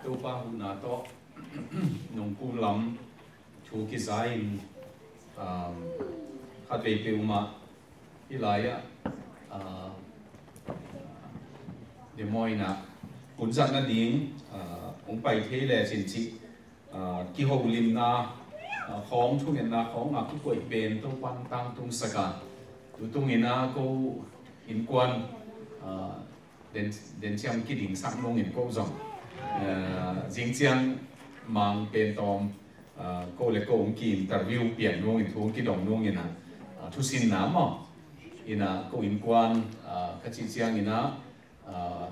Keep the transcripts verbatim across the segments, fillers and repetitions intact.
Topa huhna tawh nungkum lam thu kiza in, um, khatvei peuhmah hih lai-ah, uh, Des Moines-ah hunzat nading, uh, hong pai thei lecin cih, uh, kiholimna, uh, khawng, thungetna khawng a kikoih pen Topan tangtungsak a, tutung in a ko innkuan, uh, den, den ciang kidingsak nungin ko zong, uh, zing ciang Mang pen tawm, uh, ko le ko hong ki-interview pian nungin, thu hong kidong nungin a, uh, thusinna maw, in a ko innkuan, uh, ka cih ciangin a, uh,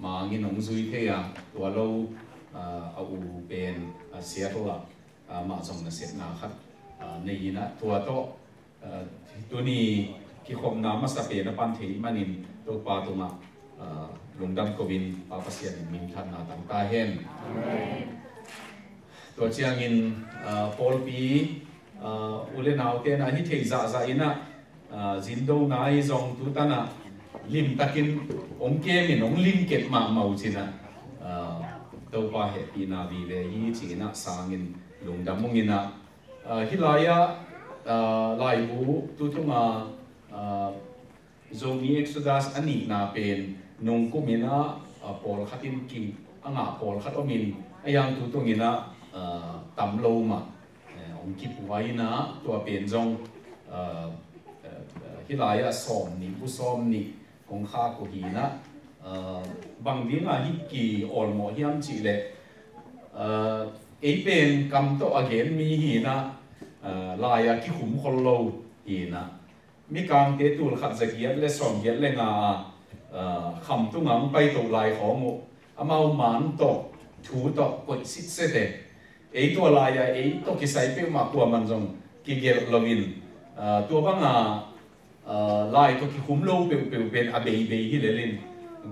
Mang in hong zui thei a, tua lo, uh, a u pen, uh, Seattle ah, uh, mah zong nasepna khat, uh, nei in a, tua tawh, uh, tuni kikhopna masa pen a pan thei manin Topa tungah, uh, lungdam ko-in Pa Pasian in minthanna tang ta hen. Amen. Tua ciangin, uh, pawlpi, uh, u le naute na hi thei zahzah in a, uh, zindona i zong tu tan a limtakin hong kemin hong limkep mahmah uh cin a, uh, Topa hehpihna vive hi ci-in a sangin lungdam ung in a, uh, hih lai-ah, uh, laibu tutung a, uh, Zomi Exodus a nihna pen nungkum in a, uh, pawlkhat in ki, a ngah pawlkhat om in, a yang tutung in a, uh, tam lo mah, eh, hong kipua in a, tua pen zong, uh, uh, uh, hih lai-ah sawm nih, bu sawm nih kong khak uh hi in a, uh, bang ding a hih ki-awlmawh hiam cih leh, uh, ei pen kam tawh a gen mi hi in a, uh, lai-ah kikhum khol lo hi in a, Mikangte tul khat za giat le sawm giat le nga a, uh, kham tungah hong paito lai khawng uh, amau man tawh, thu tawh koih sitset e. Ei tua lai-ah ei tawh kisai peuhmah kuaman zong kigelh loin, uh, tua banga, uh, lai tawh kikhum lo peuhpeuh pen a beibei hi lel in,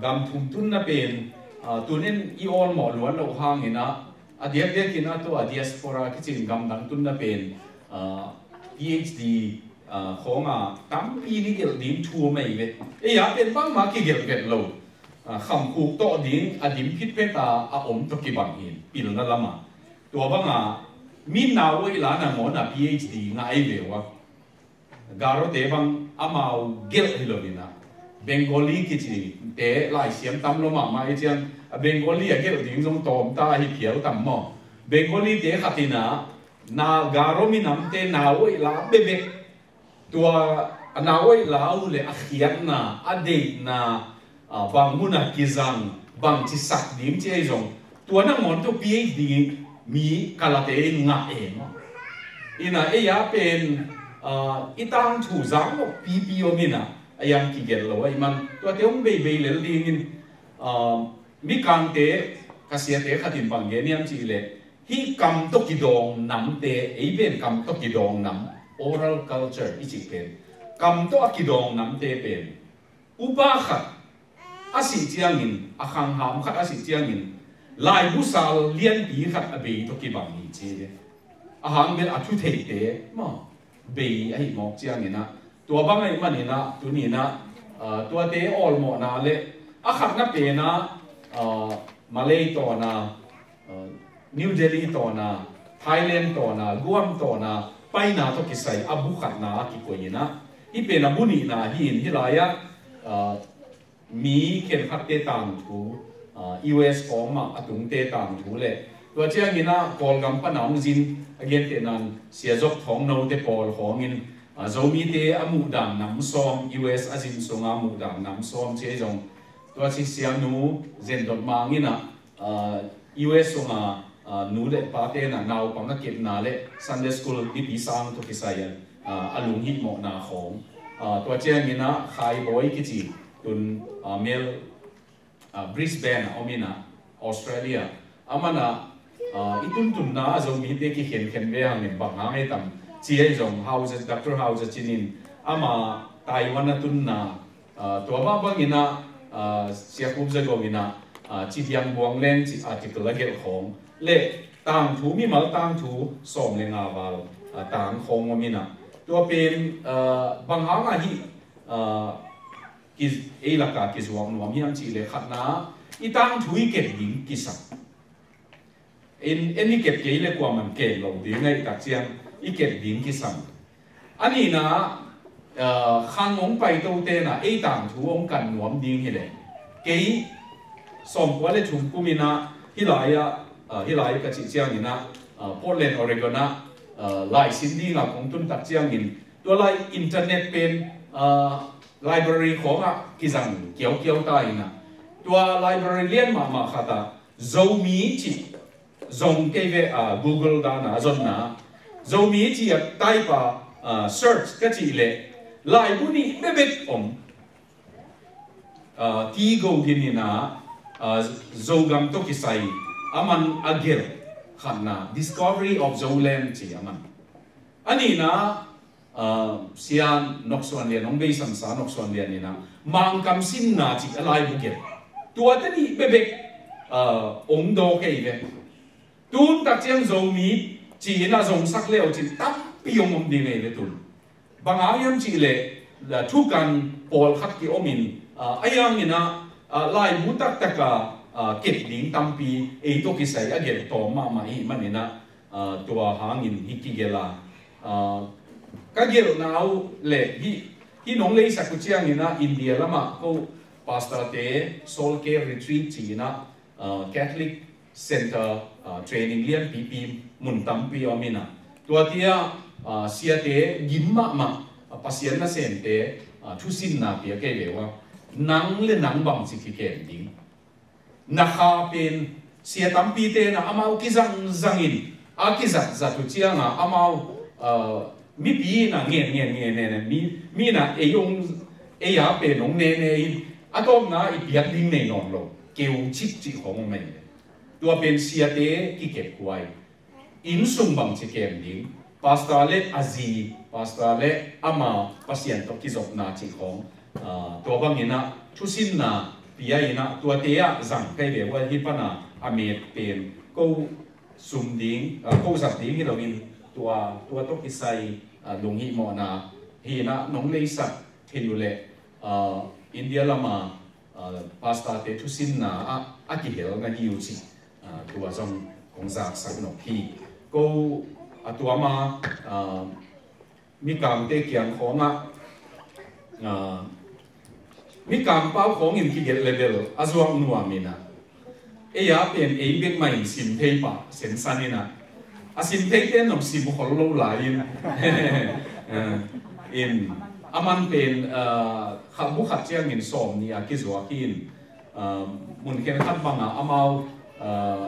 gam thum tunna pen, uh, tunin i awlmawh luat loh hangin a, a diakdiakin a tua diaspora kici in gamdang tunna pen, uh, PhD, uh, khawng a tampi ni gelh ding thu om ahi ve. Ei a pen bangmah kigelh vet lo. Uh, khamkhuk tawh ding a dim phitphet a, a om tawh kibang hi in, pilna lamah. Tua banga mi nau hoih la nangawn a PhD ngah ahi ve uh a. Garote bang amau gelh hi lo in a, Bengali kicite laisiam tam lo mahmah i ciang, a Bengali a gelh ding zong tawm ta hi phial tam maw. Bengalite khat in a, na Garo minamte nau hoih la bekbek, tua a nau hoih la uh le a khiatna, a deihna, a, bang mun a kizang, bangci sak ding ci ahi zong, tua nangawn tawh PhD mi kalate in ngah e maw. In a ei a pen, a, i tangthu zak mawk pipi om in a, a yang kigelh lo ahih man, tuate hong beibei lel dingin, a, Mikangte, ka siate khat in bang gen hiam cih leh, hih kam tawh kidawng namte, ei pen kam tawh kidawng nam, oral culture i cih pen, kam tawh a kidawng namte pen, upa khat a sih ciangin, a khangham khat a sih ciangin, laibu sal lianpi khat a bei tawh kibang hi ci hi. A hang bel a thu theite maw, bei ahih mawk ciangin a, tua bang ahih manin a, tuni in a, ah, tuate awlmawhna le a khatna pen a, ah, Malay tawna, ah, New Delhi tawna, Thailand tawna, Guam tawna paina tawh kisai a bu khatna a kikoih in a, hih pen a bu nihna hi in, hih lai-ah, ah, mi khenkhatte tangthu, ah, U S khawng mah a tungte tangthu le, tua ciangin a Kawlgam pana hong zin a gentehna in Sia Zop Thawng Note pawl khawngin, ah, Zomite a muhdan nam sawm, U S a zin sunga muhdan nam sawm ci ahi zong, tua ci Sianu Zen Dot Mang in a, ah, U S sunga, ah, nu le pate in a naupang a kepna le Sunday school mipi sang tawh kisai a, ah, a lunghihmawhna khawng. Ah, tua ciangin a Khai Bawi kici tun, ah, Mel, ah, Brisbane a om in a, Australia. Aman a, ah, i tuntunna a Zomite kikhenkhen ve hangin bang hang ei tam ci ahi zong, Hauza, Doctor Hauza Cin in ama Taiwan a tunna, ah, tua mah bangin a, ah, Sia Khup Za Go in a, ah, Ci Diang Buang Leng ci article a gelh khawng le tangthu, mimal tangthu sawm le nga val, ah, tang khawng om in a, tua pen, ah, bang hang a hih, ah, ki, ei laka kizuak nuam hiam cih leh khatna, i tangthu i kep ding kisam. In en i kep kei le kuaman kem lo ding a, i tak ciang i kep ding kisam. A nihna, ah, khang hong paito tena ei tangthu hong kan nuam ding hileh, kei sawmkua le thum kum inah hih lai-ah, ah, hih lai ka cih cianginah, ah, Portland, Oregon ah, ah, laisim dinga kong tun tak ciangin tua lai internet pen, ah, library khawngah kizang kiaukiau ta inah, tua library lian mahmah khatah Zomi cih zong kei ve, ah, Google dana a zonna Zomi cih a type a, ah, search ka cih leh laibu nih bebek om. Ah, T. Goldin inah, ah, Zogam tawh kisai a man a gelh khatna, Discovery of Zoland ci a man. A nihna, ah, Sia Nok Suan Lian, hong beisamsa Nok Suan Lian inah Mangkam Simna cih a laibu gelh. Tuate nih bebek, ah, hong daw kei ve. Tun tak ciang Zomi ci-in a zongsak le uh cin tampi hong om ding ei ve tun. Bang hang hiam cih leh, la thukan pawlkhat ki-omin, ah, a hianginah, ah, laibu taktaka, ah, kep ding tampi ei tawh kisai a gelh tawm mahmah i hih maninah, ah, tua hangin hih kigelh a, ah, ka gelhna uh le hih, hih nong leisak uh cianginah India lamah ko pastor-te soul care retreat ci-inah, ah, Catholic Center, ah, training lianpipi mun tampi om inah, tuate ah, ah, siate gim mahmah, ah, Pasian nasemte, ah, thusinna pia kei ve uh a, nang le nang bangci kikem ding. Na kha pen sia tampite na amau kizangzangin a kizatzat uh cianga amau, ah, mipi na ngen ngen ngen ngen mi, mi na ei ong ei a pen ong nene in a tawpna i piak ding nei nawn lo keu cik cih khawng ong nei. Tua pen siate kikep kuai. Inn sung bangci kem ding, pastor le a zi, pastor le ama Pasian tawh kizopna cih khawng, ah, tua banginah thusinna pia inah tuate ah zang kai ve uh a, hih pana a met pen ko sum ding, ah, ko zat ding hi loin tua, tua tawh kisai, ah, lunghihmawhna hi inah nong leisak thei uh leh, ah, India lama, ah, pastor-te thusinna ah a kihelna hi uh cih, ah, tua zong kong zaksak nop hi. Ko a tuama, ah, Mikangte kiang khawngah, ah, Mikang pau khawngin kigelh level a zuak nuam inah ei a pen ei bek mah in sim thei pah sensan inah a sim theite nong sim khol lo lai in, ah, in a man pen, ah, khat bu khat ciangin sawm ni a kizuak hi in, ah, mun khen khat banga amau, ah,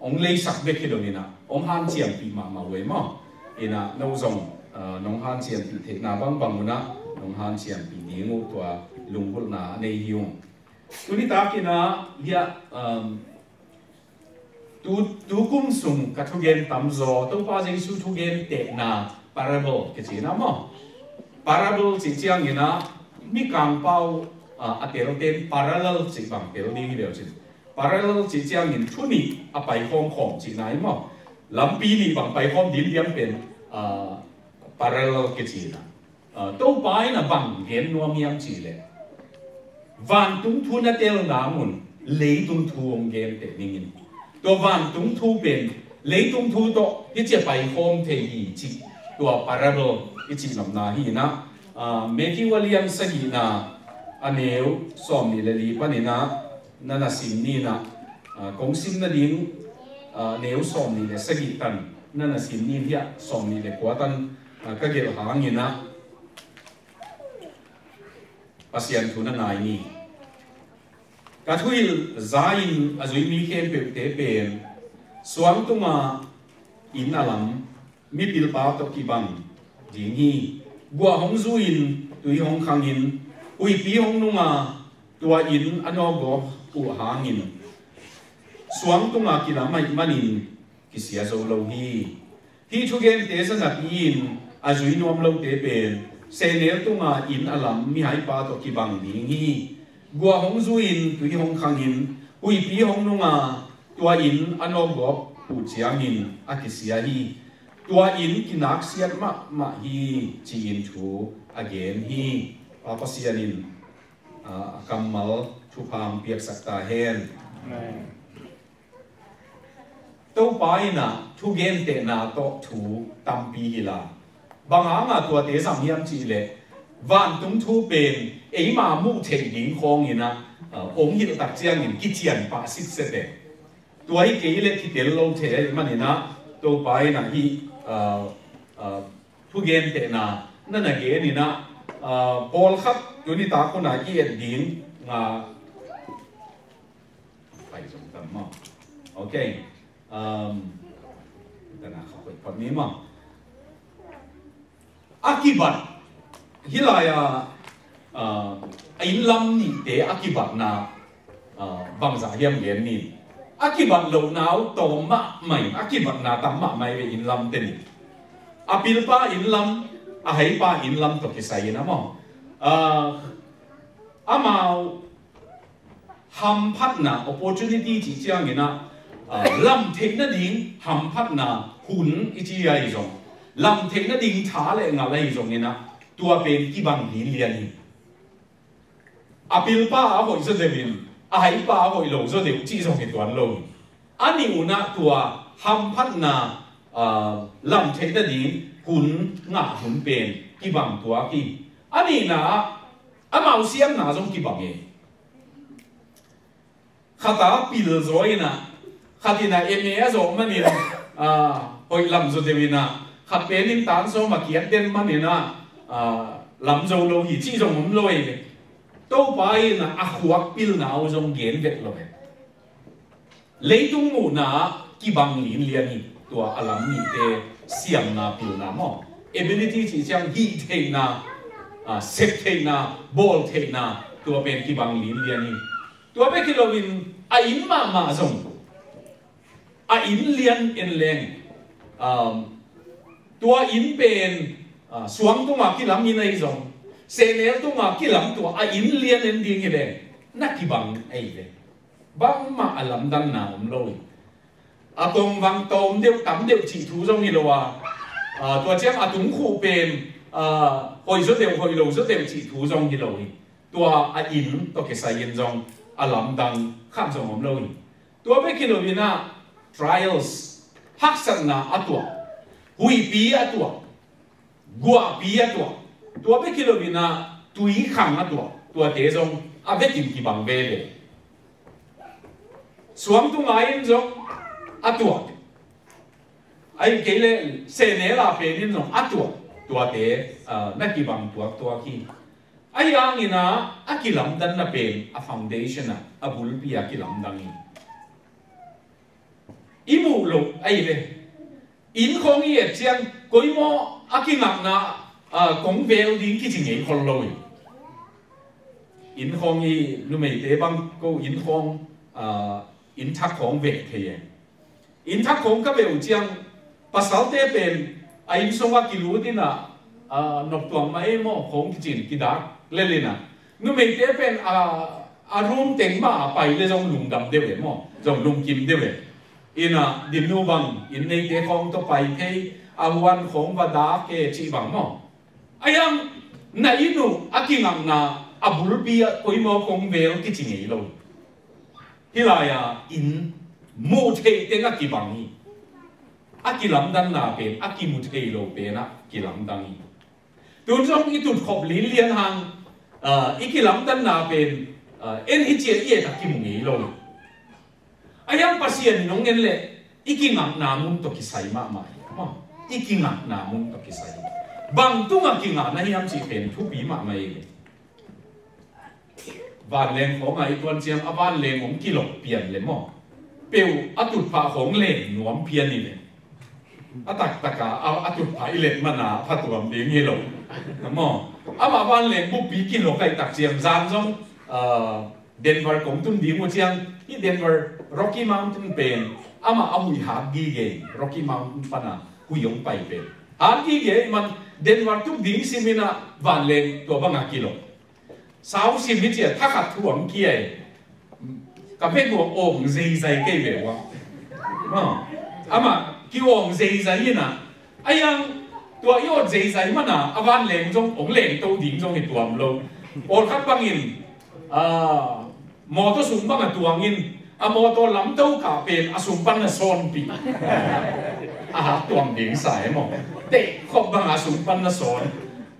ong leisak bek hi lo inah ong hanciampih mahmah uh ei maw? Inah no zong, ah, nong hanciampih theihna bangbang unah nong hanciampih ding uh tua lunggulhna a nei hi ung. Tuni takinah hiah, um, tu, tu kum sung ka thugen tamzaw Topa Jesu thugen tehna parable kici inah maw? Parable cih cianginah Mikang pau, ah, a telten parallel cih bang tel ding hi leu cin. Parallel cih ciangin thu nih a pai khawmkhawm cihna hi maw? Lampi nih bang pai khawm dimdiam pen, ah, parallel kici inah. Ah, Topa in a bang gen nuam hiam cih leh vantung thu na telna mun leitung thu hong gen teh ningin. Tua vantung thu pen leitung thu tawh hih cia pai khawm thei hi cih tua parable i cih nopna hi inah, ah, Matthew a lian sagihna a neu sawm nih le li paninah na na sim ni inah, ah, kong sim nading, ah, neu sawm nih le sagih tan na na sim ni in hiah sawm nih le kua tan, ah, ka gelh hanginah Pasian thu na ngai ni. Ka thuhilh za-in a zui mi khempeuhte pen suang tunga inn a lam mipilpa tawh kibang ding hi. Guah hong zu-in tui hong khangin huihpi hong nunga tua inn a nawkgawp uh hangin suang tunga kilam ahih manin kisia zo lo hi. Hih thugente zanapi-in a zui nuam lote pen sehnel tunga inn a lam mihaipa tawh kibang ding hi. Guah hong zu-in tui hong khangin huihpi hong nunga tua inn a nawkgawp uh ciangin a kisia hi. Tua inn kinaksiat mahmah hi ci-in thu a gen hi. Pa Pasian in, ah, a kammal thupha hong piaksak ta hen. Amen. Topa in ah thugentehna tawh thu tampi hi la, bang hangah tuate zang hiam cih leh, vantung thu pen eima muh theih ding khawng in ah, uh, ong hilh tak ciangin kician pah sitset e. Tua hi kei leh kitel lo thei ahih manin ah, Topa in ah hih, uh, uh, thugentehna na na gen in ah, uh, pawlkhat tuni tak hun ah i et ding nga pai zong tam maw. Ok. Um, dana kha hoih phot ni maw. A kibat, hih lai-a, uh, a inn lam nihte a kibatna, uh, bangzah hiam gen ni. A kibat lohna uh tawm mahmah in, a kibatna tam mahmah ve inn lam te ni. A pilpa inn lam, a haipa inn lam tawh kisai in ah maw. Uh, amau hamphatna, opportunity cih ciangin ah, ah, lam theih nading hamphatna hun i ci ahi zong, lam theih nading tha le ngal ahi zongin ah, tua pen kibang linlian hi. A pilpa a hoih zaw deuh in, a haipa a hoih lo zaw deuh cih zong hi tuan lo hi. A nih un ah tua hamphatna, ah, lam theih nading hun ngah hun pen kibang tuak hi. A nihna ah, amau siamna zong kibang e. Khat a pil zaw in ah, khat in ah M A a zawh manin, ah, hoih lam zaw deuh in ah, khat pen in tan sawm a kiat den manin ah, ah, lam zo lo hi cih zong om lo hi. Topa in ah a khuak pilna uh zong gen vet lo hi. Leitung muhna ah kibang linlian hi, tua a lam nihte siamna pilna maw. Ability cih ciang hih theihna, ah, sep theihna, bawl theihna, tua pen kibang linlian hi. Tua bek hi loin a inn mahmah zong, a inn lian en leng, um, tua inn pen, uh, suang tungah kilam inn ahi zong, sehnel tungah kilam tua a inn lian en ding hi leng, na kibang ahi ve. Bangmah a lamdanna om lo hi. A kongvang tawm deuh tam deuh cih thu zong hi lo a, ah, tua ciang a tungkhuh pen, ah, hoih zaw deuh, hoih lo zaw deuh cih thu zong hi lo hi. Tua a inn tawh kisai in zong a lamdang khat zong om lo hi. Tua bek hi loin ah trials, haksatna a tuah, huihpi a tuah, guahpi a tuah, tua bek hi loin ah tuikhang a tuah, tuate zong a vekin kibang veve. Suang tunga in zong a tuah, ahih kei leh sehnel a pen in zong a tuah, tuate, ah, na kibang tuaktuak hi. Ahi hangin ah a kilamdanna pen a foundation ah, a bulpi ah kilamdang hi. I muh loh ahi ve. Inn khawng i et ciang, koi maw a kingakna, ah, kong vel ding kici ngei khol lo hi. Inn khawng hi, numeite bang ko inn khawng, ah, inn thak khawng veh thei e. Inn thak khawng ka veh uh ciang, pasalte pen a inn sungah kilut in ah, ah, noptuam mah ei maw khawng kicin kidak lel in ah, numeite pen a, a room teng mah a pai le zong lungdam deuh e maw, zong lungkim deuh e. In ah, dinnu bang, inn neite khawng tawh pai thei, a huan khawng va dak e cih bang maw. Ahi hang na inn uh a kingakna a bulpi ah koi maw kong vel kici ngei lo. Hih lai-a inn muh theih teng a kibang hi. A kilamdanna pen a kimu thei lo pen ah kilamdang hi. Tun zong i tutkhop linlian hang, ah, i kilamdanna pen, ah, en hi ciah i et a kimu ngei lo. Ahi hang Pasian in hong en leh i kingakna mun tawh kisai mahmah hi. Maw, i kingakna mun tawh kisai hi. Bang tungah kingakna hiam cih pen thupi mahmah hi. Vanleng khawngah i tuan ciang a vanleng hong kilok pian le maw, peuh a tutphah khawng leng nuam pian hi le. A taktak a, a, a tutphah i let man a phatuam ding hi lo. Maw, amah vanleng buppi kilok ahih tak ciang zan zong, ah, Denver kong tun ding uh ciang, hih Denver Rocky Mountain pen amah a huih hat gige, Rocky Mountain pan a huih hong pai pen hat gige ahih man Denver tuk ding sim in ah vanleng tua bang a kilok. Sau sim hi ciah thakhat thu hong kia hi. Ka vek uh a awng zeizai kei ve uh a. Maw, amah ki awng zeizai in ah, ahi hang tua i awt zeizai man a a vanleng zong hong lengto ding zong hi tuam lo. Pawlkhat bangin, ah, mawtaw sung bang a tuang in, A mawtaw lamto kah pen a sung pan na sawnpih. A hak tuam ding sa e maw. Teh khop bang a sung pan na sawn.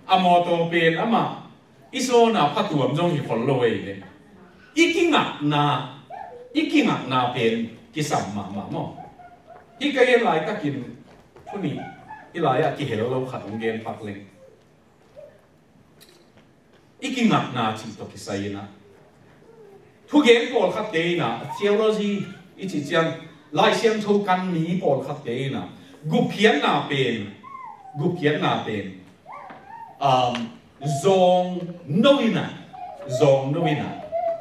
A mawtaw pen amah i sawn a phatuam zong hi khol lo ei le. I kingakna, i kingakna pen kisam mahmah maw. Hih ka gen laitakin thu nih, hih lai-ah kihel lo khat hong gen pak leng. I kingakna cih tawh kisai inah, thugen pawlkhatte inah, theology i cih ciang, Lai Siangtho kan mi pawlkhatte inah gupkhiatna pen, gupkhiatna pen, um, zawng no inah, zawng no inah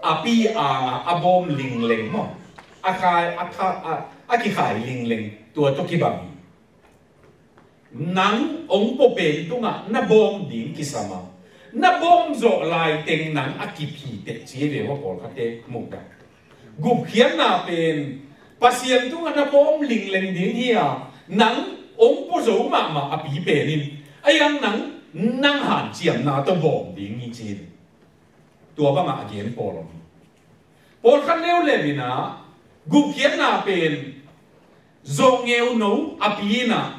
a pi anga a bawm lingleng maw, a khai, a kha, a, a kikhai lingleng, tua tawh kibang hi. Nang hong pua pen tungah na bawm ding kisam a, na bawm zawh laiteng nang a kiphi teh ci ve maw, pawlkhatte muhdah. Gupkhiatna pen Pasian tungah na bawm lingleng ding hi a, nang hong pua zo mahmah a pi pen in, a iang nang, nang hanciamna tawh bawm ding hi ci in. Tua bangah a gen pawl om hi. Pawlkhat leuleu inah gupkhiatna pen zawngeu no a pi inah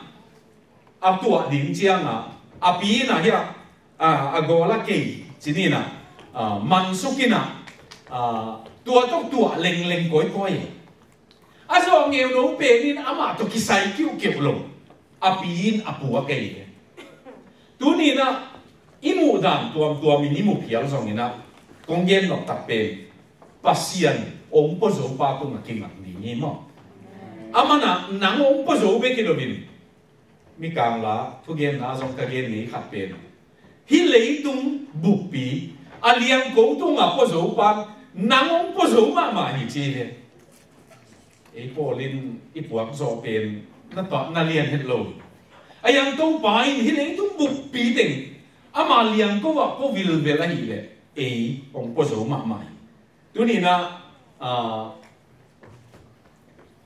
a tuah ding ciangah, a pi inah hiah, a, a gawl a kei ci ni inah, a, mansuk inah, a, tua tawh tuah lengleng kawikawi. A zawngeu no pen in amah tawh kisai kiuhkeuh lo, a pi in a puak ei. Tuni inah i muhdan tuamtuam in i mu phial zong inah, kong gen noptak pen Pasian hong pua zo pa tungah kingak ding hi maw. A manah nang hong pua zo bek hi lo in, Mikang la thugenna zong ka gen ngei khat pen, hih leitung buppi a liangko tungah pua zo pan nang hong pua zo mahmah hi ci hi. Ei pawl in i puak zawh pen na tuah na lian het lo. A iang Topa in hih leitung buppi teng ama liangko ah pua vilvel ahih leh ei hong pua zo mahmah hi. Tuni inah, ah,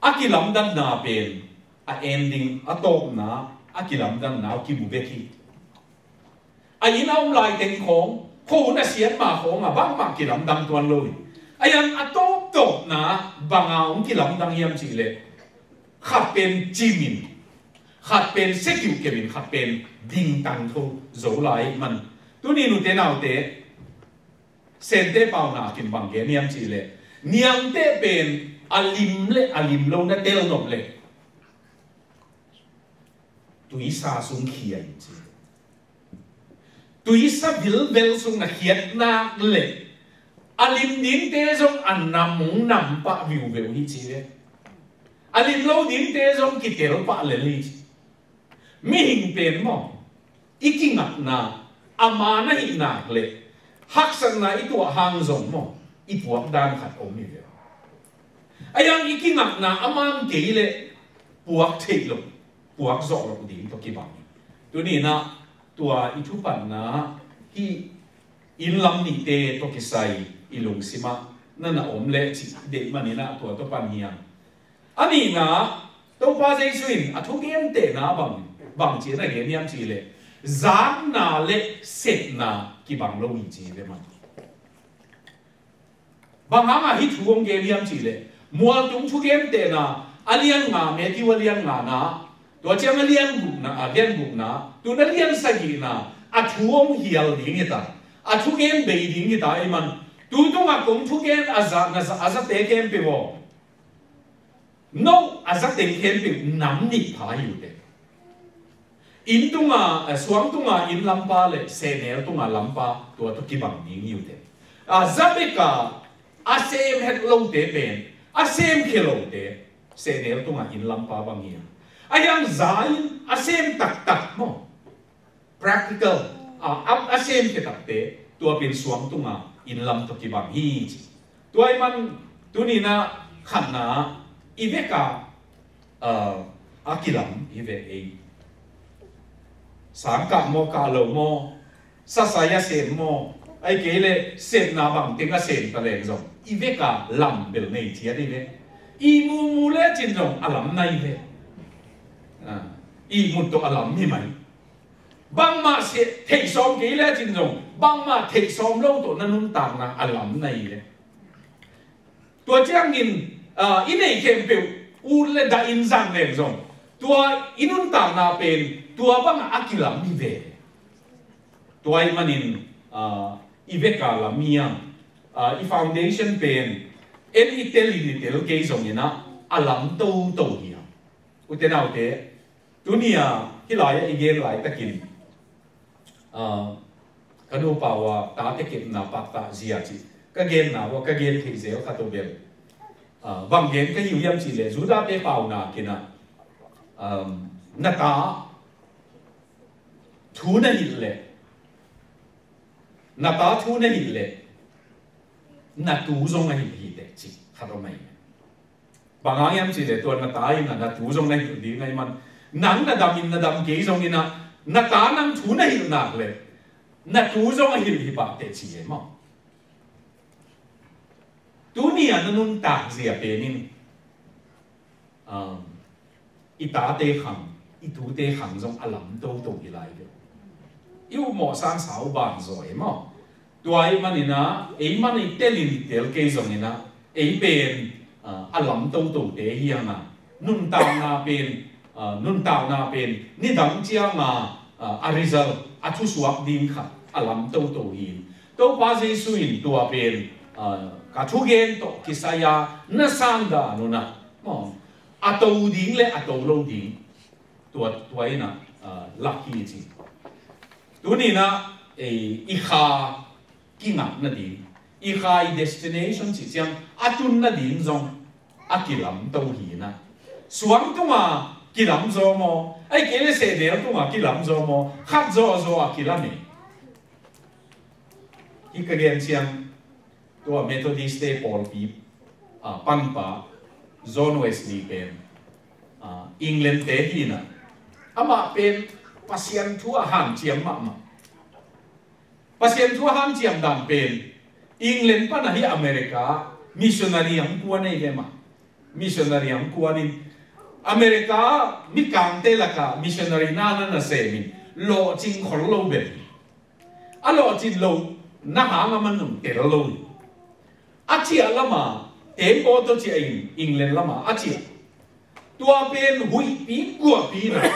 a kilamdanna pen a ending, a tawpna a kilamdanna a kimu bek hi. A inn a om laiteng khawng, khuahun a siat ma khawng a bangmah kilamdang tuan lo hi. A iang a tawptawpna banga hong kilamdang hiam cih leh, khat pen cim in, khat pen sia kiuhkeuh in, khat pen dingtang tho zo lai man. Tuni nute naute, Sente pauna a kim bang gen hiam cih leh, niangteh pen a lim le a lim lo na tel nop leh tuisa sung khia in ci. Tuisa vilvel sung na khiat nak leh a lim dingte zong a nam hong nam pah viuveu hi ci ve. A lim lo dingte zong kitel pah lel hi ci. Mihing pen maw, i kingakna a man ahih nak leh haksatna i tuah hang zong maw, i puak dan khat om hi ve. A iang i kingakna a man kei leh puak theih loh, puak zawh loh ding tawh kibang hi. Tuni inah tua i thupatna hih inn lam nihte tawh kisai i lungsimah na na om leh cih deih man inah tua tawh pan hiam. A nihna, Topa Jesu in a thugentehna bang, bangci a na gen hiam cih leh, zakna le sepna kibang lo hi ci ve man. Bang hangah hih thu hong gen hiam cih leh, mualtung thugentehna a lian nga, Matthew a lian ngana, tua ciang a lian gukna, a lian gukna, tun a lian sagihna, a thu hong hial ding hi ta, a thugen bei ding hi ta ei man. Tu tungah kong thugen a za, na za, a zate khempeuh aw. No a zateng khempeuh nam nih pha hi uh teh. Inn tunga, eh, suang tunga inn lampa le sehnel tunga lampa tua tawh kibang ding hi uh teh. A za beka a sem het lote pen, a sem khia lote sehnel tunga inn lampa bang hi a. A iang za in a sem taktak maw. Practical, a, a, a sem khia takte, tua pen suang tunga inn lam tawh kibang hi ci. Tua ahih man tuni inah khatna i veka, a, a kilam hi ve ei. Sangkah maw, kah lo maw, sasai a sem maw, ahih kei leh sepna bang teng a sem ta leng zong i veka lam bel nei ciat hi ve. Ihmu mu lecin zong a lam nai ve. A, ihmut tawh a lam hi mai. Bangmah theih sawm kei lecin zong bangmah theih sawm lo tawh na nuntakna a lam nai le. Tua ciangin Ah, i neih khempeuh ut le dah in zang leng zong, tua i nuntakna pen tua bangah a kilam hi ve. Tua ahih manin, ah, i veka lam hiam, ah, i foundation pen en i tel in i tel kei zongin ah a lam toto hiam? Ute naute, tuni-a hih lai-ah i gen laitakin, ah, ka nupa uh a tate kepna pattah zia cih ka genna uh a ka gen theih zel khat uh bel, ah, bang gen ka hi uh hiam cih leh Judah-te paunak in ah, um, na ta thu na hilh leh, na ta thu na hilh leh na tu zong a hilh hi teh cih khat om ahi. Bang hang hiam cih leh tua na ta in ah na tu zong na hilh ding ahih man, nang na dam in na dam kei zongin ah na ta nang thu na hilh nak leh na tu zong a hilh hi pah teh ci hi maw? Tuni-a na nuntak zia pen in, um, i tate khang, i tute khang zong a lam toto hi lai ve. I upmawh sangsa uh banzaw e maw? Tua ahih manin ah ei man i tel in i tel kei zongin ah ei pen, ah, a lam totote hi hang a, nuntakna pen, ah, nuntakna pen nidang ciang a, ah, a result, a thusuak ding khat a lam toto hi. Topa Jesu in tua pen, ah, ka thugen tawh kisai-a na sang dan un ah maw, a to ding le a to lo ding, tua, tua in ah, ah, lak hi ci. Tuni-in ah, eh, i kha kingak nading, i kha i destination cih ciang a tun nading zong a kilamto hi in ah. Suang tunga kilamzaw maw, ahih kei leh sehnel tunga kilamzaw maw, khat zawhzawh a kilam hi. Hih ka gen ciang, tua Methodist-te pawlpi, ah, panpa John Wesley pen, ah, England-te hi in ah, amah pen Pasian thu a hanciam mahmah. Pasian thu a hanciam dan pen England pan ahi America missionary hong kuan ahi ve mah. Missionary hong kuan in America mikangte lakah missionary na na nasem in lawhcing khol lo bel hi. A lawhcin lohna hang a man zong tel lo hi. A ciah lama tembaw tawh ciah in England lama a ciah. Tua pen huihpi guahpi in ah,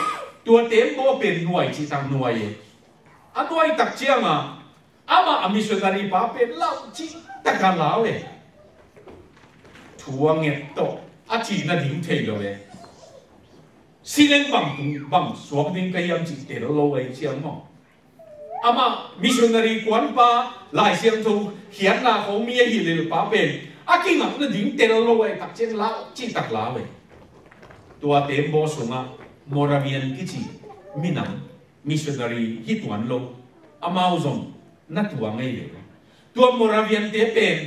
tua tembaw pen nuai cihtak nuai e. A nuai tak ciangah amah a missionary pa pen lau cihtak a lau e. Thu a nget tawh a cih nading thei lo e. Si leng bang tung bang suak ding ka hiam cih tel lo e ciang maw. Amah missionary kuanpa, Lai Siangtho khiatna khawng mi ahi lel pa pen a kingak nading tel lo a, tak ciang lau cihtak lau e. Tua tembaw sungah Moravian kici minam missionary hi tuan lo, amau zong na tuang ahi ve. Tua Moravian-te pen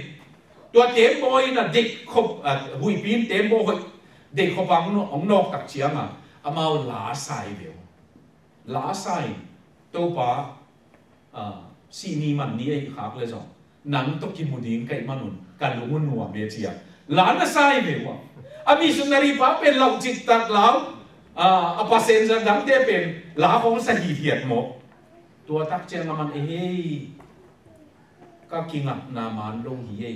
tua tembaw in a deih khop, ah, huihpi in tembaw hoih deih khop a hong nawk tak ciangah amau la sa hi ve. La sa in, Topa, ah, sih ni man ni ahih khak leh zong nang tawh kimu ding ka hih man un ka lung uh nuam e ci-a la na sa hi ve uh a. A missionary pa pen lau cihtak lau, ah, a passenger dangte pen la khawng sa hithiat maw. Tua tak ciang a man e hei, ka kingakna man lo hi e.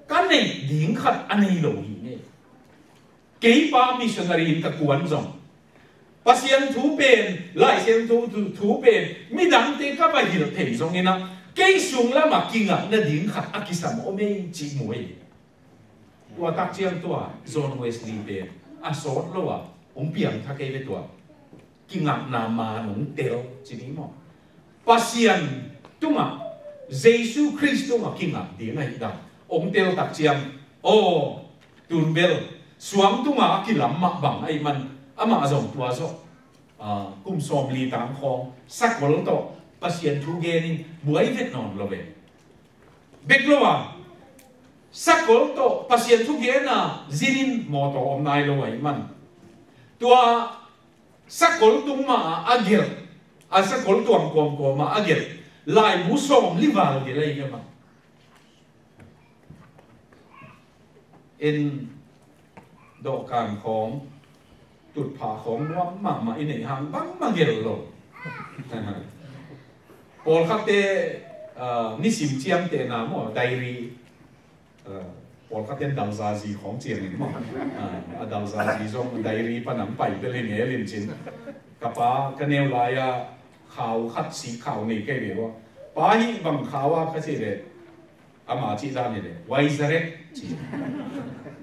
Ka neih ding khat a nei lo hi e. Kei pa missionary in ka kuan zong Pasian thu pen, Lai Siangtho thu, thu pen midangte ka va hilh thei zongin ah kei sung lamah kingak nading khat a kisam om ei cih mu ei. Tua tak ciang tua John Wesley pen a sawt lo a hong piangthak ei ve tua. Kingakna man hong tel ci ni maw. Pasian tungah, Jesu Khrist tungah kingak ding ahih dan hong tel tak ciang, aw, tun bel suang tungah a kilam mah bang ahih man amah zong tua zawh, ah, kum sawmli tang khawng sakol tawh Pasian thu gen in buai vet nawn lo ve. Bek lo a, sakol tawh Pasian thu gen a zin in mawtaw om nai lo ahih man, tua sakol tung mah a gelh, a sakol tuang kawmkawm ah a gelh laibu sawmli val gelh ahi ve mah. En dawhkan khawng, tutphah khawng nuam mahmah i neih hang bangmah gelh lo. Pawlkhatte, ah, nisim ciamtehna maw, diary, ah, Pawlkhat in dalzazi khawng ciangin maw? A, a dalzazi zong diary pan ang pai bel hi ngelin cin. Ka pa ka neu lai-a khau khat si khau nei kei ve ua. Pa hih bang khau a ka cih leh ama cih dan hi leh Y Z ci.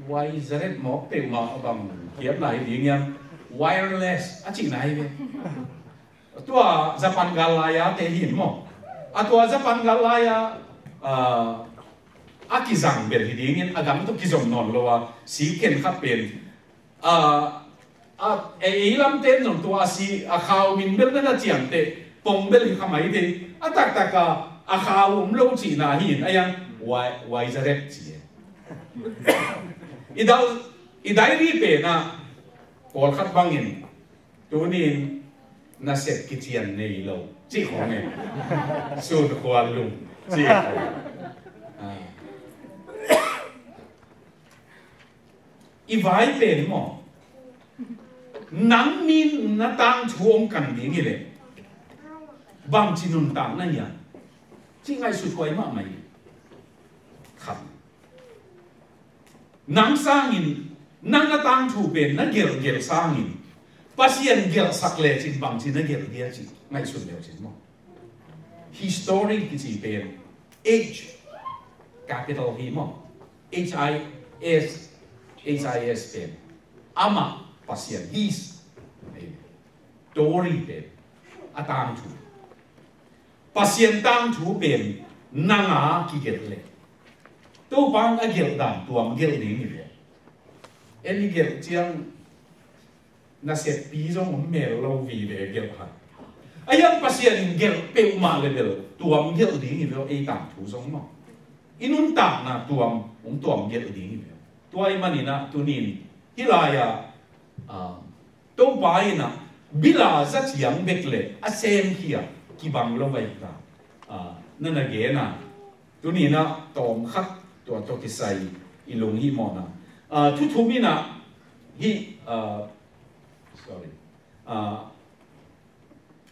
Y Z mawk peuhmah bang hiatna hi ding hiam? Wireless a cihna hi ve. Tua Japan gal lai-a te hi maw? A tua Japan gal lai-a, a, a kizang bel hi dingin a gam tawh kizom nawn lo a si khen khat pen, a, a, ei lam ten zong tua a si a khau min bel na na ciamteh pong bel hi kha mai thei. A taktak a a khau om lo cihna hi in a yang Y, Y Z ci e. I dal, i diary pen ah pawlkhat bangin Tunin nasep kician nei lo cih khong e. Sun khua lung cih khong. A. I vai pen maw? Nang min na tangthu hong kan ding hi leh bangci nuntak na hiam? Cih ngaihsut huai mahmah hi. Khat. Nang sangin, nang na tangthu pen na gelhgelh sangin Pasian gelhsak lecin bangci na gelh dia cih ngaihsun leucin maw? History kici pen H capital hi maw? H I S, H I S pen amah Pasian, his, story pen a tangthu. Pasian tangthu pen nang a kigelh leh Topa in a gelh dan tuam gelh ding hi ve. En i gelh ciang naseppi zong om mel lo vive gelh khat. A hiang Pasian in gelh peuhmah le bel tuam gelh ding hi ve, ei tangthu zong maw? I nuntakna tuam, hong tuam gelh ding hi ve. Tua ahih manin ah tunin hih lai-ah, ah, Topa in ah bil a za ciang bek le a sem khia kibang lo vai ta. Ah, na na gen a. Tunin ah tawm khat tua tawh kisai i lunghimawhna. Ah, Thuthum in ah hih, ah, sorry. Ah,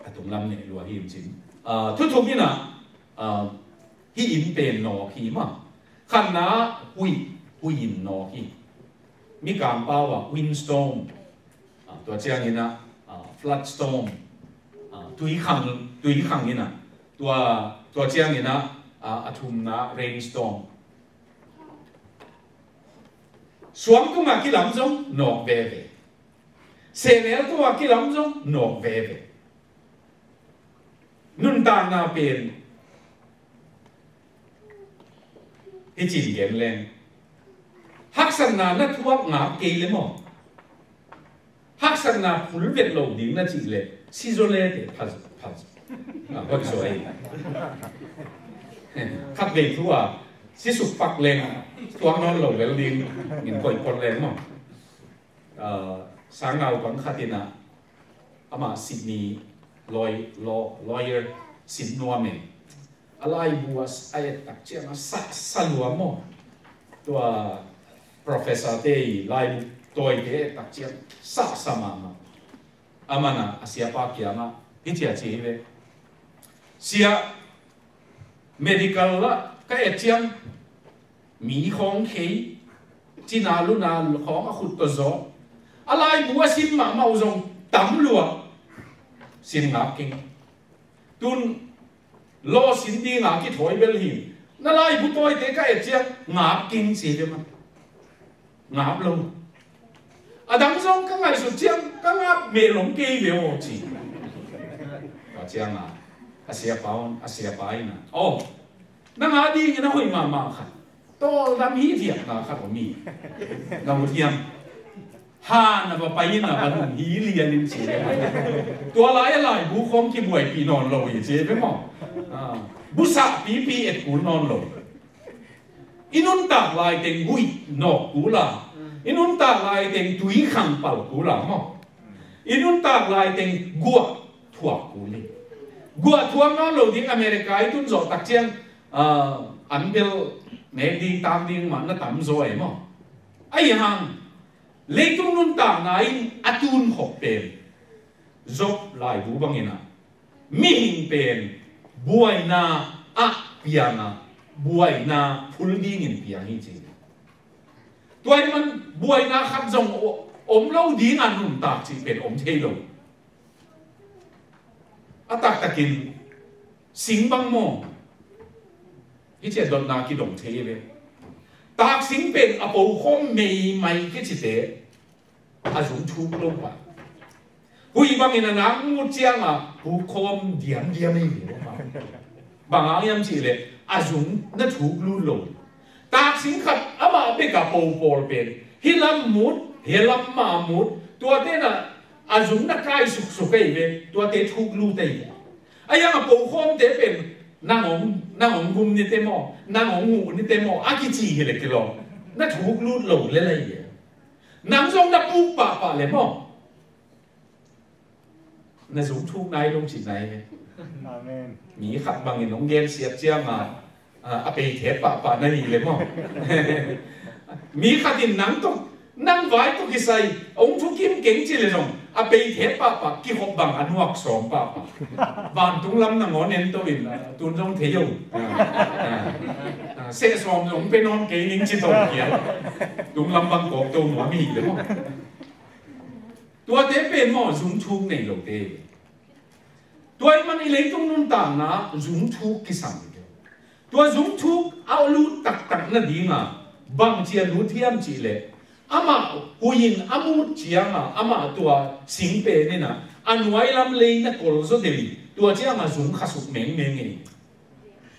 a tunglam neh lua hi cin. Ah, Thuthum in ah, ah, hih inn pen nawk hi maw. Khatna huih, huih inn nawk hi. Mikang pau ah windstorm. Ah, tua ciangin ah, ah, flood storm. Ah, tuikhang, tuikhang in ah. Tua, tua ciangin ah, ah, a thumna rainstorm. Suang tungah kilam zong nawk veve. Sehnel tungah kilam zong nawk veve. Nuntakna pen hi cin gen leng. Haksatna na thuak ngak kei le maw? Haksatna phul vet lo ding na cih le sizaw le te pha, pha, ah, hoih zaw ei. Khat vei thu a sisuk pak leng thuak nawn lo lel ding in koih phot leng maw? Ah, sang naupang khat in ah, amah Sydney law-, law-, lawyer sin nuam e. A laibu a s-, a et tak ciang a sa, sa lua maw? Tua professor te i laibu tawite et tak ciang sa, sa mahmah. Amah in ah a siapa kiangah hih ci a ci hi ve. Sia, medical ah ka et ciang mi khawng khei, cina luna khawng a khut tawh zaw. A laibu a sim mahmah uh zong tam lua. Sin ngak keng. Tun law sin dinga kithawi bel hi. Na laibu tawite ka et ciang ngak keng ci ve maw? Ngap lo. A dang zong ka ngaihsut ciang ka ngap meh lom kei ve aw ci. Tua ciang a, a siapa un, a siapa in a, aw, nang a dingin a hoih mahmah khat, tawldam hi diakna khat om hi. Na ut hiam? Han a va pai in a va nung hi lian in ci ve maw. Tua lai a laibu khawng kibuaipih nawn lo hi ci ve maw. Ah, busah pipi et kul nawn lo. I nuntak laiteng huih nawk kul a, i nuntak laiteng tuikhang pal kul a maw? I nuntak laiteng guah thuak kul hi. Guah thuak nawn lo ding America i tun zawh tak ciang, ah, an bel nek ding tak ding mah na tam zaw ei maw? Ahi hang leitung nuntakna in a tun khop pen Job laibu bangin a, mihing pen buaina ah piang a, buaina phul dingin piang hi ci. Tua ahih man buaina khat zong om lo ding a nuntak cih pen om thei lo. A taktakin sing bang maw? Hih ciah dotna kidong thei ve. Taksing pen a pokhawm meimai kicite a zung thuk lo pah. Huih bangin a nak mut cianga hukhawm diamdiam ei ve. Bang hang hiam cihleh a zung na thuk lut lo. Taksing khat amah bek a po pawl pen hih lam mut, hih lam mah mut, tuate na a zung na kai suksuk ei ve, tuate thuk lut ei ve. A yang a pokhawmte pen nang hong, nang hong gum nite maw, nang hong huh nite maw a kici hileh kilawm na thuk lut lo lel ei ve. Nang zong na puk pahpah le maw? Na zung thuk nai lo cih nai ve. Amen. Mi khat bangin hong gensiat cianga a, a peithet pahpah na hi le maw? Mi khatin nang tawh, nang vai tawh kisai hong thukim keng ci le zong a peithet pahpah, kikhop bang a nuak sawm pahpah. Vantung lam nangawn en to in, a, tun zong thei o. A, a, a, seh sawm zong pe nawn kei ning ci to kia. Tung lam bang kawk to nuam hi le maw? Tuate pen maw zung thuk nei lote. Tua ahih man i leitung nuntakna zung thuk kisam hi. Tua zung thuk a lut taktak nadinga bangci a lut hiam cihleh, amah huih in a mut cianga amah tua sing pen inah a nuai lam lei na kol zaw deuh in, tua cianga zung khasuk mengmeng ei.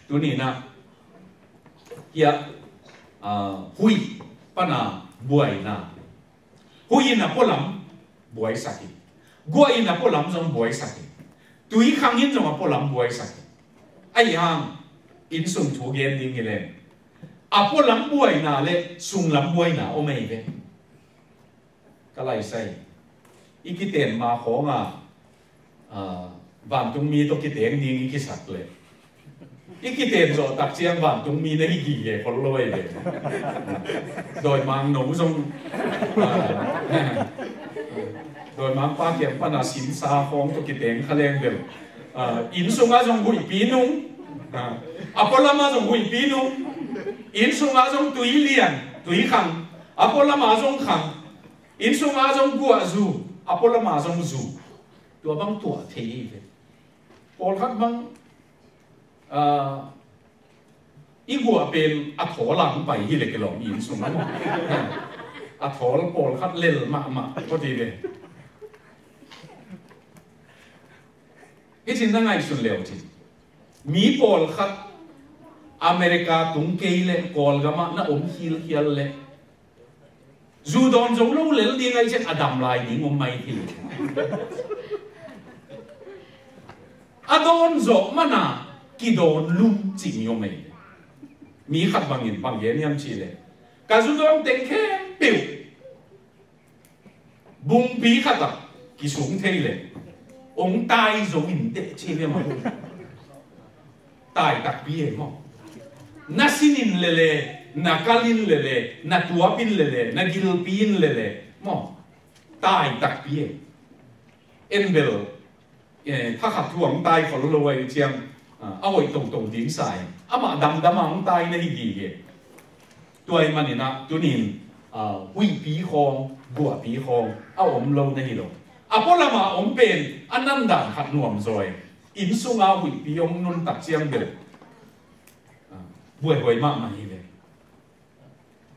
Tuninah hiah, a, huih pana buaina. Huih in a pualam buaisak hi. Guah in a pualam zong buaisak hi. Tuikhang in zong a pualam buaisak hi. Ahi hang, innsung thu gen ding hi leng, a pualam buaina le sunglam buaina om ei ve. Ka laisai. I kiten ma khawnga, a, vantungmi tawh kiteng ding i kisak leh, i kiten zawh tak ciang vantungmi na hi gige khol lo ei ve. Dawimangno zong, a, dawimangpa kiang pana sinsa khawng tawh kiteng kha leng bel, a, inn sungah zong huihpi nung, a, a pualamah zong huihpi nung, inn sungah zong tui lian, tui khang, a pualamah zong khang, inn sungah zong guah zu, a pualamah zong zu. Tua bang tuah thei hi ve. Pawlkhat bang, a, i guah pen a thawl a hong pai hileh kilawm, inn sungah maw? A thawl pawlkhat lel mahmah kawti ve. Hih cin na ngaihsun leu cin, mi pawlkhat America tung kei leh Kawlgamah na om khilkhial leh, zu dawn zo lo lel ding ahih ciang a dam lai ding om mai thei. A dawn zawh mana kidawn lum cih mi om ei. Mi khat bangin bang gen hiam cihleh, ka zu dawn teng khempeuh bungpi khatah kisung thei leh hong tai zo in teh ci ve maw? Tai takpi e maw? Na sin in lele, na kal in lele, na tuap in lele, na gilpi in lele maw? Tai takpi e. En bel, eh, thakhat thu hong tai khol lo ahih ciang, a, a hoih toto ding sa e. Amah damdam a hong tai na hi gige. Tua ahih maninah tunin, a, huihpi khawng, guahpi khawng a om lo na hi lo. A pualamah om pen a nandan khat nuam zaw e. Inn sunga huihpi hong nuntak ciang bel, a, buaihuai mahmah hi ve.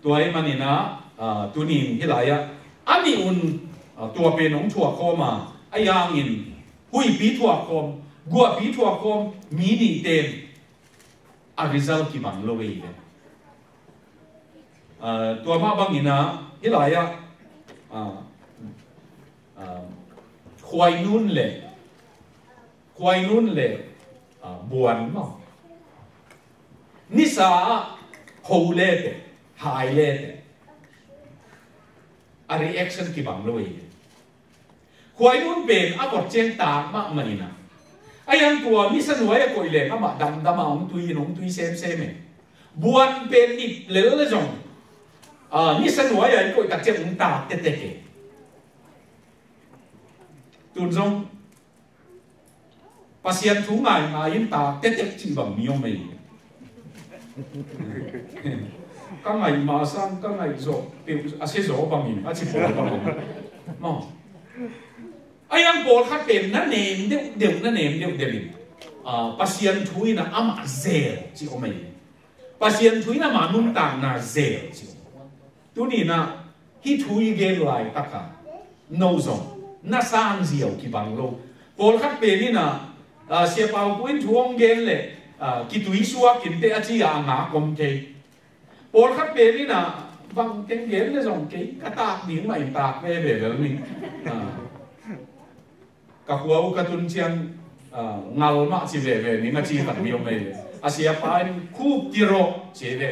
Tua ahih maninah, a, tunin hih lai-ah a nih un, a, tua pen hong thuakkhawm a, ahi hangin huihpi thuakkhawm, guahpi thuakkhawm mi nihte in a result kibang lo ei ve. A, tua mah banginah hih lai-ah, a, a, khuainun le, khuainun le, a, buan maw? Nisa ah ho leteh, hai leteh, a reaction kibang lo ei ve. Khuainun pen a vot ciang tak mahmah inah, a yang tua nisa nuai a koih leng amah damdam a hong tui in hong tui semsem e. Buan pen nip lel le zong, a, nisa nuai a i koih tak ciang hong tak tektek e. Tun zong Pasian thu ngaingai in tak tektek cih bang mi om ei. Ka ngaih mah sang ka ngaih zawh peuh a sia zaw bangin a ci pawl bangin. Maw. A yang pawlkhat pen na nem deuhdeuh, na nem deuhdeuh in, ah, Pasian thu in ah amah zel ci om ei. Pasian thu in ah amah nuntakna zel ci om. Tuni in ah hih thu i gen laitaka no zong na sanziau kibang lo. Pawlkhat pen in ah, ah, Sia Pau Pu in thu hong gen leh, ah, kitui suak inteh a ci a ngak om kei. Pawlkhat pen in ah bang teng gen le zong kei ka tak ding mah in tak veve lel ning. Ah. Ka khua uh ka tun ciang, ah, ngal mah ci veve ning a ci khat mi om ei ve. A siapa in khup tirawh ci ei ve.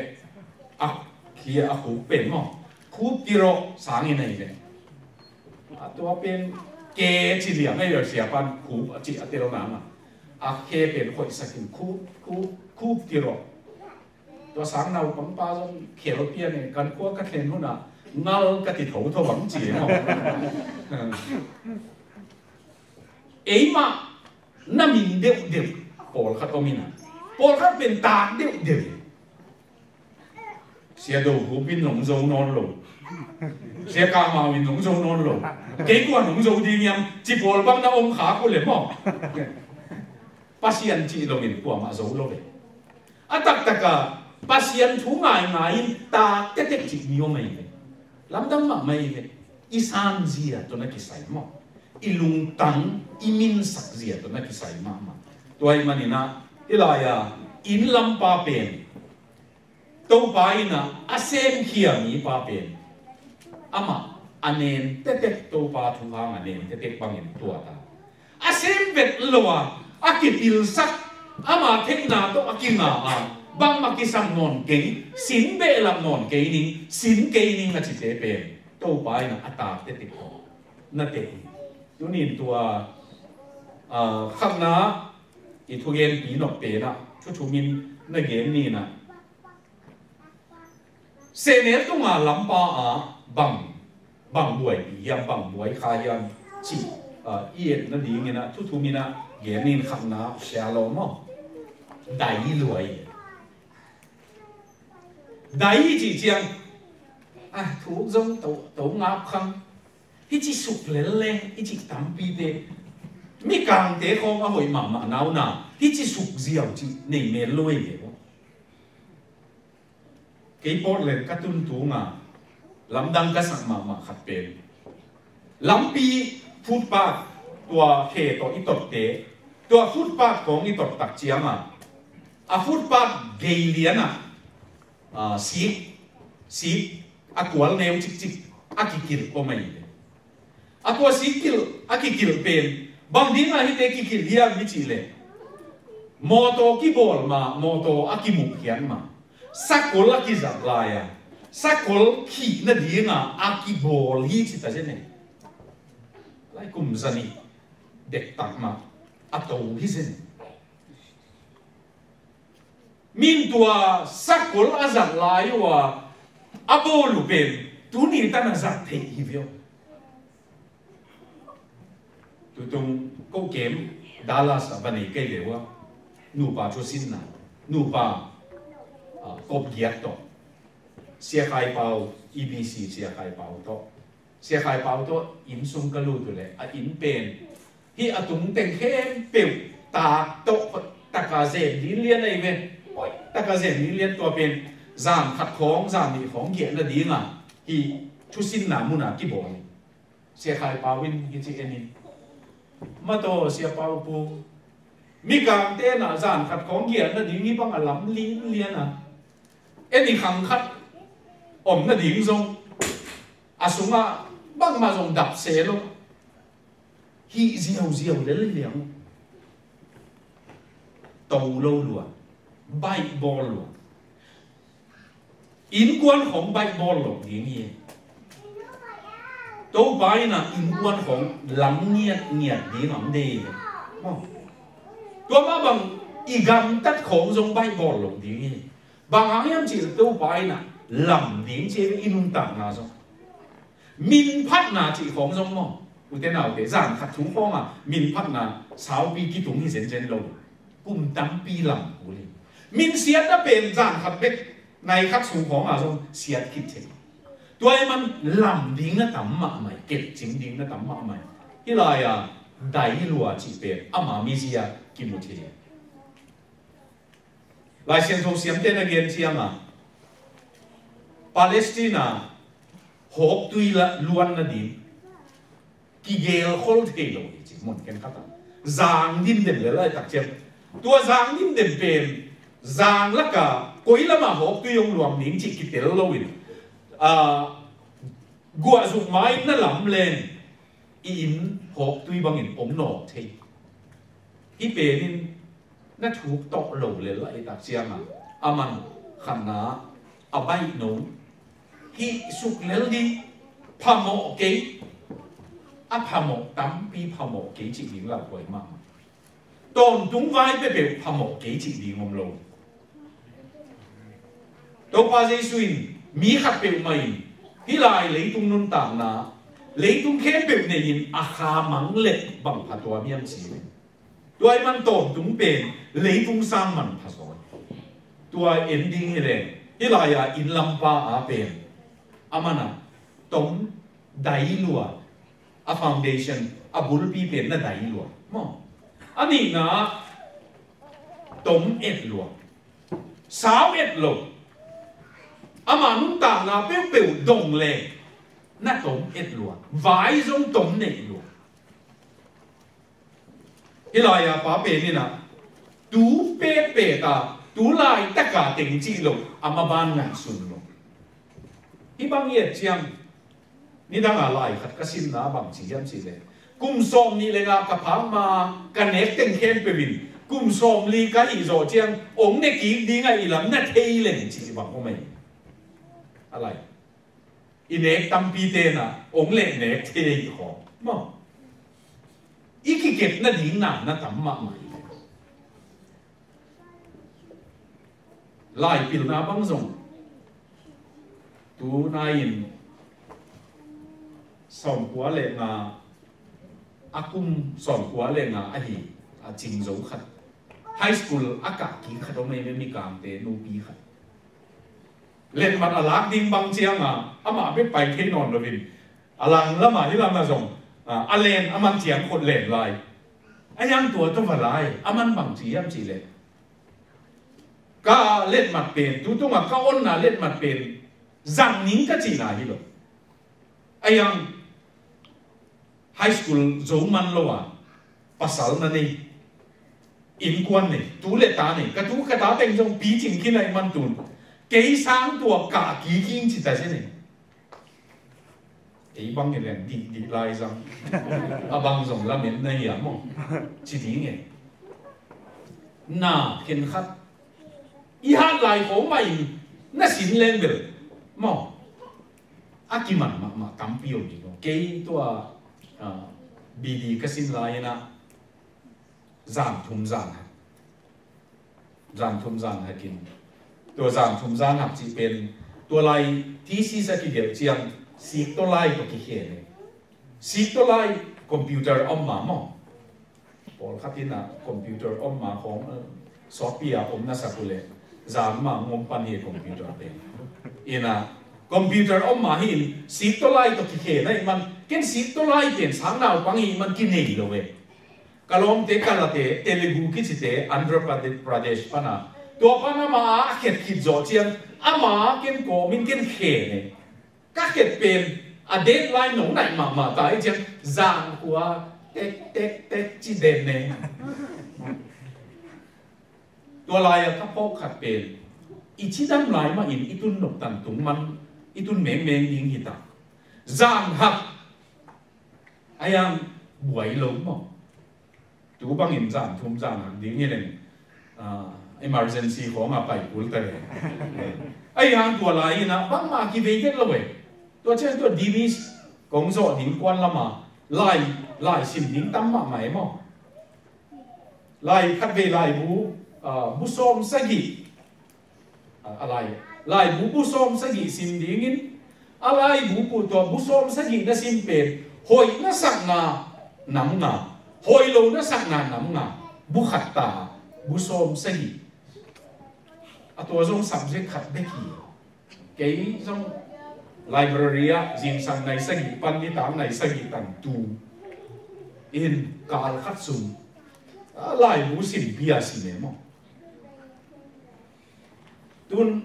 A khia a khup pen maw. Khup tirawh sang in ei ve. A tua pen ke ci liang ei ve, siapa in khup a ci a tel nang a. A khe pen khoihsak in khup, khup, khup tirawh. Tua sang naupangpa zong khel pian e, kan khua ka thlen hunah ngal ka ti thotho bang ci e maw. Eimah na min deuhdeuh pawlkhat om in ah, pawlkhat pen tak deuhdeuh. Sia Do Khup in nong zo nawn lo. Sia Kah Mau in nong zo nawn lo. Kei kua nong zo ding hiam ci pawl bang na om khak uh le maw. Pasian cih lo in kuamah zo lo ve. A taktaka Pasian thu ngaingai in tak tektek cih mi om ei ve. Lamdang mahmah ei ve. I sanzia tawh na kisai maw. I lungtang, i minsak zia tawh na kisai mahmah. Tua ahih manin ah, hih lai-a inn lampa pen Topa in ah a semkhia mipa pen amah a nen tektek, Topa thu hang a nen tektek bangin tua ta. A sem vet lo a, a kipilsak, ama theihna tawh a kinga a, bangmah kisam nawn kei, sin behlap nawn kei ning, sin kei ning a cite pen Topa in ah a tak tektek tawh na teh hi. Tunin tua, ah, khatna i thugenpi nop pen ah thuthumin na gen ni in ah, sehnel tunga lampa ah bang, bang buaipi hiam, bang buai kha hiam cih, ah, i et nadingin ah thuthumin ah gen ni in, khatna sia lawm maw. Dai luai. Dai i cih ciang, ah, thuk zong to, to ngap khang. Hih ci suk lel leng i cih tampite, Mikangte khawng a hoih mahmah na uh na, hih ci suk ziau cih nei mel lo ei ve maw. Kei Portland ka tun tunga lamdang ka sak mahmah khat pen, lampi footpath, tua khe tawh i totte, tua footpath khawng i tot tak cianga, a footpath gei lianah, ah, sik, sik a kual neu cikcik a kikilh om ei ve. A tua sik kilh a kikilh pen bang dinga hihte kikilh hiam i cih leh, mawtaw kibawl ma, mawtaw a kimuhkhiat ma, sakol a kizat lai-a, sakol khih nadinga a kibawl hi ci ta zen e. Lai kum zanih dektak mah a to hi zen e. Min tua sakol a zat lai uh a, a bawl uh pen tuni tan a zat theih hi viau. Tutung ko kem Dallas a va nei kei ve uh a, nupa thusinna, nupa, ah, kop giat tawh, Sia Khai Pau, E B C Sia Khai Pau tawh, Sia Khai Pau tawh inn sung ka lut uh leh a inn pen hih a tung teng khempeuh tak tawh hoih taka zem linlian ahi ve. Hoih taka zem linlian, tua pen zan khat khawng, zan nih khawng giah nadinga hih thusinna muna kibawl hi. Sia Khai Pau in hih ci en in, mataw Sia Pau Pu, Mikangte na zan khat khawng giah nading hih bang a lam linlian a, en i khang khat om nading zong a sungah bangmah zong dap se lo. Hih ziauziau lel liang. To lo lua, baih bawl lua. Innkuan khawng baih bawl lo ding hi. Topa in ah innkuan khawng lam ngiatngiat ding om dei. Tua mah bang i gamtat khawng zong baih bawl lo ding hi. Bang hang hiam cih leh Topa in ah lam ding ci hi ve, i nuntakna zong. Min phatna cih khawng zong maw, ute naute, zan khat thu khawng a min phatna saupi kitung hi zenzen lo. Kum tampi lam kul hi. Min siatna pen zan khat bek Nai khat sung khawng a zong siat khit thei. Tua ahih man lam ding na tam mahmah hi, kep cing ding na tam mahmah hi. Hih lai-a dai lua cih pen ama mizia kimu thei hi. Lai Siangtho siamte na gen ciangin Palestina hawktui la luan nading kigelkhol thei lo hi ci mun khen khat a. Zang dimdem le lai tak ciang. Tua zang dimdem pen zang laka koi lama hawktui hong luang ding cih kitel loin, a, guahzuk ma-in na lam leng i inn hawktui bangin om nawk thei. Hih penin na thuk tawh lo lel a i tak ciangin a man khatna a baih no. Hih suk lel ding phamawh kei, a phamawh tampi phamawh kei cih ding lauhuai mahmah. Tawntung vai peuhpeuh phamawh kei cih ding om lo. Topa Jesu in mi khat peuhmah in hih lai leitung nuntakna, leitung khempeuh nei-in a kha mang leh bang pha tuam hiam ci hi. Tua ahih man tawntung pen leitung sang manpha zaw hi. Tua en ding hi leh hih lai-a inn lampa a pen a man a tom dai lua, a foundation, a bulpi pen na dai lua maw? A nihna ah tom et lua, sau et lo. Ama nuntakna peuhpeuh dong leng na tom et lua, vai zong tom neih lua. Hih lai-a pa pen in a tu petpet a tu laitaka teng cih lo a maban ngaihsun lo. Hih bang i et ciang nidang a lai khat ka simna bang ci hiam cih leh kum sawmnih le nga ka phak ma ka nek teng khempeuh in kum sawmli ka hih zawh ciang hong ne kik ding a i lam na thei leng cih bang om ahi. A lai i nek tampi te na hong leh nek thei hi khawng maw? I kikep nading na na tam mahmah hi. Lai pilna bang zong tu nai-in sawmkua le nga, a kum sawmkua le nga ahi a cing zo khat, high school a kah kik khat om ahi ve, mikangte nupi khat. Letmat a lak ding bang ciangin amah bek pai thei nawn loin a lang lamah hih lamah zong a len a man ciang khut len lai. A yang tua tawh va lai a man bang ci hiam cih leh ka letmat pen tu tungah ka onna letmat pen zang ning ka cihna hi lo. A yang high school zo man lo a pasal na nei, innkuan nei, tu le ta nei, ka tu ka ta teng zong picing khin ahih man tun kei sang tua kah kik ing ci ta zen ei. Ei bang i leng dihdih lai zang a bang zong lamet na hiam maw? Ci ding e. Na khen khat i hat lai khawng mah in na sin leng bel maw? A kiman mahmah tampi om ding maw? Kei tua, ah, B D ka sin lai-in ah zan thum zan hak, zan thum zan hak in tua zan thum zan hak cih pen tua lai thesis a kigelh ciang sik tawh lai tawh kikhen e. Sik tawh lai computer om ma maw? Pawlkhat in ah computer om ma khawng, eh, sawtpi a om na sak uh leh zan ma ngom pan hi computer pen. In ah computer om ma hi in sik tawh lai tawh kikhen ahih man ken sik tawh lai pen sang naupang ahih man kinei lo e. Ka lawmte, ka late, Telugu kicite, Andhra Prade-, Pradesh pana. Tua pana ma a khet khit zawh ciang ama ken kawmin ken khen e. Ka khet pen a deadline nong naih mahmah ta i ciang zan khua tek tek tek ci den ne. Tua lai-a ka phawk khat pen i cidam lai mah in i tun nop tan tung man i tun mengmeng ding hi ta. Zan hak a yang buai lo maw? Tu bangin zan thum zan hak ding hi leng, ah, emergency khawng a pai kul ta ve. Ahi hang tua lai-in ah bangmah kivei vet lo e. Tua ciang tua Dimis kong zawh ding kuan lama lai, lai sim ding tam mahmah e maw? Lai khat vei laibu, ah, bu sawm sagih. A, a lai, laibu bu sawm sagih sim dingin a laibu pu tua bu sawm sagih na sim pen hoih na sakna nam nga, hoih lo na sakna nam nga, bu khat ta bu sawm sagih. A tua zong subject khat bek hi. Kei zong library ah zingsang nai sagih pan nitak nai sagih tan tu in kal khat sung a laibu sim pia si ne maw? Tun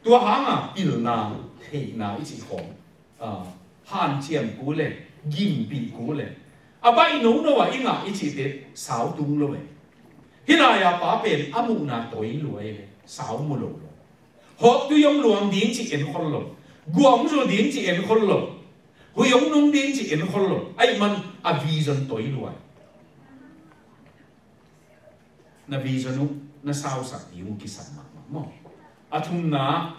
tua hanga pilna, theihna i cih khawng, ah, hanciam kul e, gimpih kul e. A baih nono a i ngah i cihte sau tung lo e. Hih lai-a pa pen a muhna toi lua e, sau mu lo lo. Hawk tui hong luang ding cih en khol lo. Gua hong zul ding cih en khol lo. Hui hong nung ding cih en khol lo. Ahih man a vision toi lua e. Na vision uh na sausak ding uh kisam mahmah maw? A thumna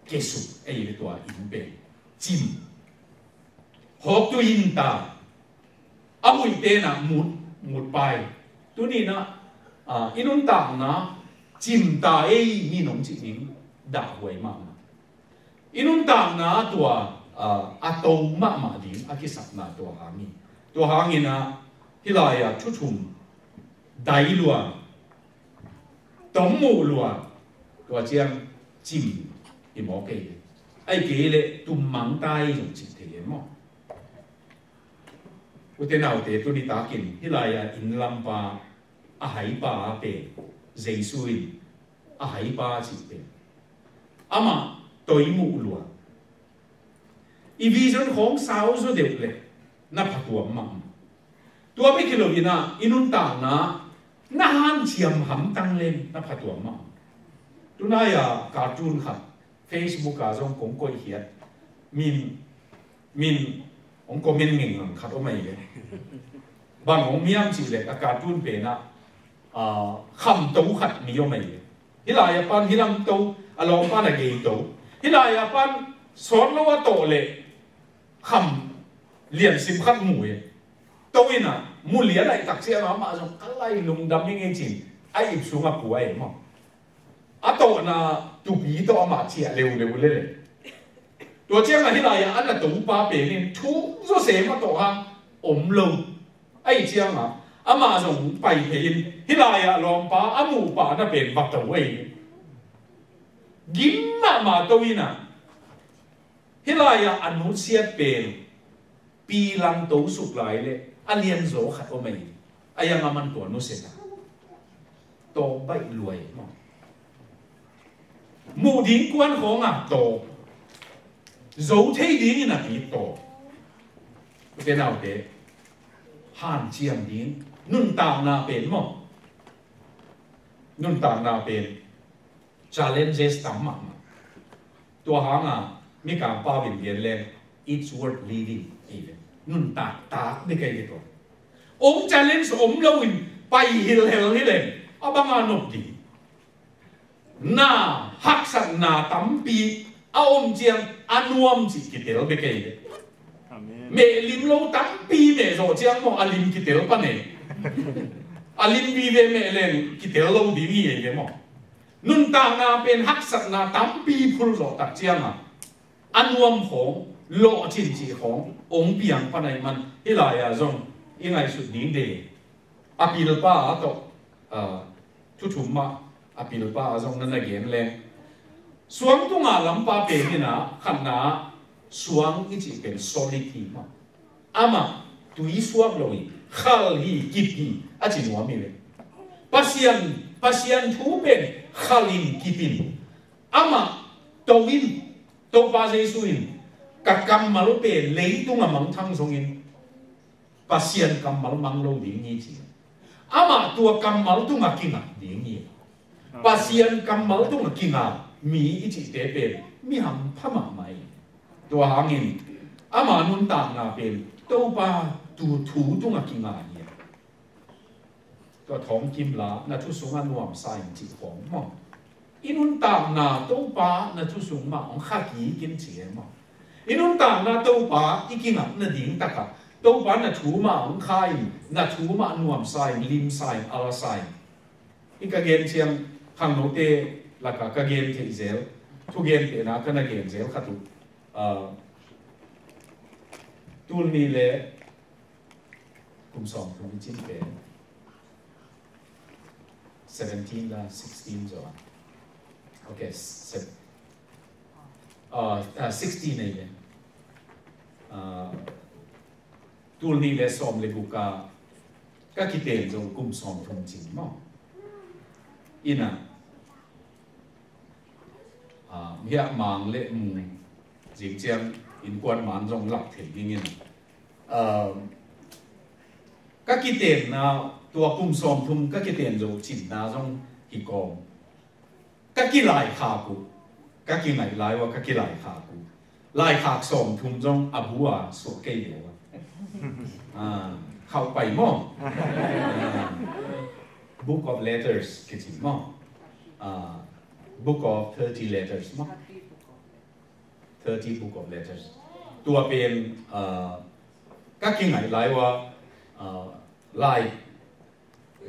kesuk ei le tua inn pen cim. Hawk tui in ta. A huih tenah mut, mut pai. Tuni na, ah, i nuntakna cim ta ei mi nong cih ding dahhuai mahmah. I nuntakna tua, ah, a to mahmah ding a kisapna tua hang hi. Tua hangin ah hih lai-ah thu thum dai lua, tom muh lua, tua ciang cim hi maw kei. Ahih kei leh tum mang ta ei zong cih thei e maw? Ute naute, tuni takin hih lai-ah inn lampa a haipa a pen Jesu in a haipa cih pen amah toi muh lua. I vision khawng sau zaw deuh leh na phatuam mahmah. Tua bek hi lo in ah i nuntakna na hanciam hamtang leng na phatuam mahmah. Tunai-a cartoon khat Facebook ah zong kong koihkhiat. Min, min hong comment ngengngang khat om ahi ve. Bang hong hiam cih leh a cartoon pen ah, ah, khamto khat mi om ahi ve. Hih lai-a pan hih lam to, a lawm pan a gei to. Hih lai-a pan sawt lo a tawh leh kham liansim khat mu e. To in ah mu lian ahih tak ciang amah zong ka lai lungdam hi ngei cin a ip sungah pua e maw? A tawhna tupi tawh amah ciah leuleu lele. Tua ciangah hih lai-ah a na topa pen in thuk zawsem a tawh hang om lo. Ahih ciangah amah zong pai phei in hih lai-ah lawmpa a muhpa na pen va to ahi. Gim mahmah to in ah hih lai-ah a nusiat pen pi lang to suk lai leh a lianzaw khat om ahi. A yang a man tua nusia ta. Tawh baih luai maw? Muh ding kuan khawngah tawh, zo thei dingin a pi tawh. Ute naute, hanciam ding nuntakna pen maw? Nuntakna pen challenges tam mahmah. Tua hanga Mikang pau in gen leng, it's worth living. Ei ve. Nuntak tak ding kei ve tua. Om challenge om lo in pai hilhel hi leng a banga nop ding. Na haksatna tampi a om ciang a nuam cih kitel bek ei ve. Amen. Meh lim lo tampi meh zawh ciang maw a lim kitel pan e. A lim vive meh leng kitel lo ding hi ei ve maw? Nuntakna pen haksatna tampi phul zawh tak ciangah a nuam khawng, lawhcin cih khawng hong piang pan ahih man hih lai-ah zong i ngaihsut ding de. A pilpa a tawh, ah, thu thum mah a pilpa a zong na na gen leng. Suang tunga lampa pen in ah khatna suang i cih pen solid hi maw? Amah tui suak lo hi, khal hi, kip hi, a ci nuam hi ve. Pasian, Pasian thu pen khal in, kip in, amah to in, Topa Jesu in ka kammal pen leitung a mangthang zongin Pasian kammal mang lo ding hi ci. Amah tua kammal tungah kingak ding hi. Pasian kammal tungah kingak mi i cihte pen mi hampha mahmah hi. Tua hangin ama nuntakna pen Topa tu thu tungah kingak hi. Tua thawng kim la na thu sungah nuamsa in cih khawng maw? I nuntakna Topa na thu sung mah hong kha kik in ci e maw? I nuntakna Topa i kingak nading takah Topa na thu mah hong kha in, na thu mah nuamsa in, limsa in, alsa in. I ka gen ciang khangnote lakah ka gen theih zel, thugentehna ka na gen zel khat uh. Ah, tul nih le kum sawmthum i cin pen seventeen la sixteen zo a. Ok, se- uh, uh, sixteen ei ve. Uh, tul nih le sawm le guk a ka kiten zo kum sawm thum cing maw? Ina, uh, hiah Mang le Mu zing ciang innkuan man zong lak thei dingin, uh, ka kitenna, tua kum sawm thum ka kiten zo cinna zong hi kawm. Ka kilaikhak uh, ka kingaih lai uh a ka kilaikhak uh, laikhak sawm thum zong a bu a suah kei ve uh a. Ah, khauh pai maw? Ah, Book of Letters kici maw? Ah, Book of Thirty Letters maw? Thirty Book of Letters. Tua pen, ah, ka kingaih lai uh a, ah, lai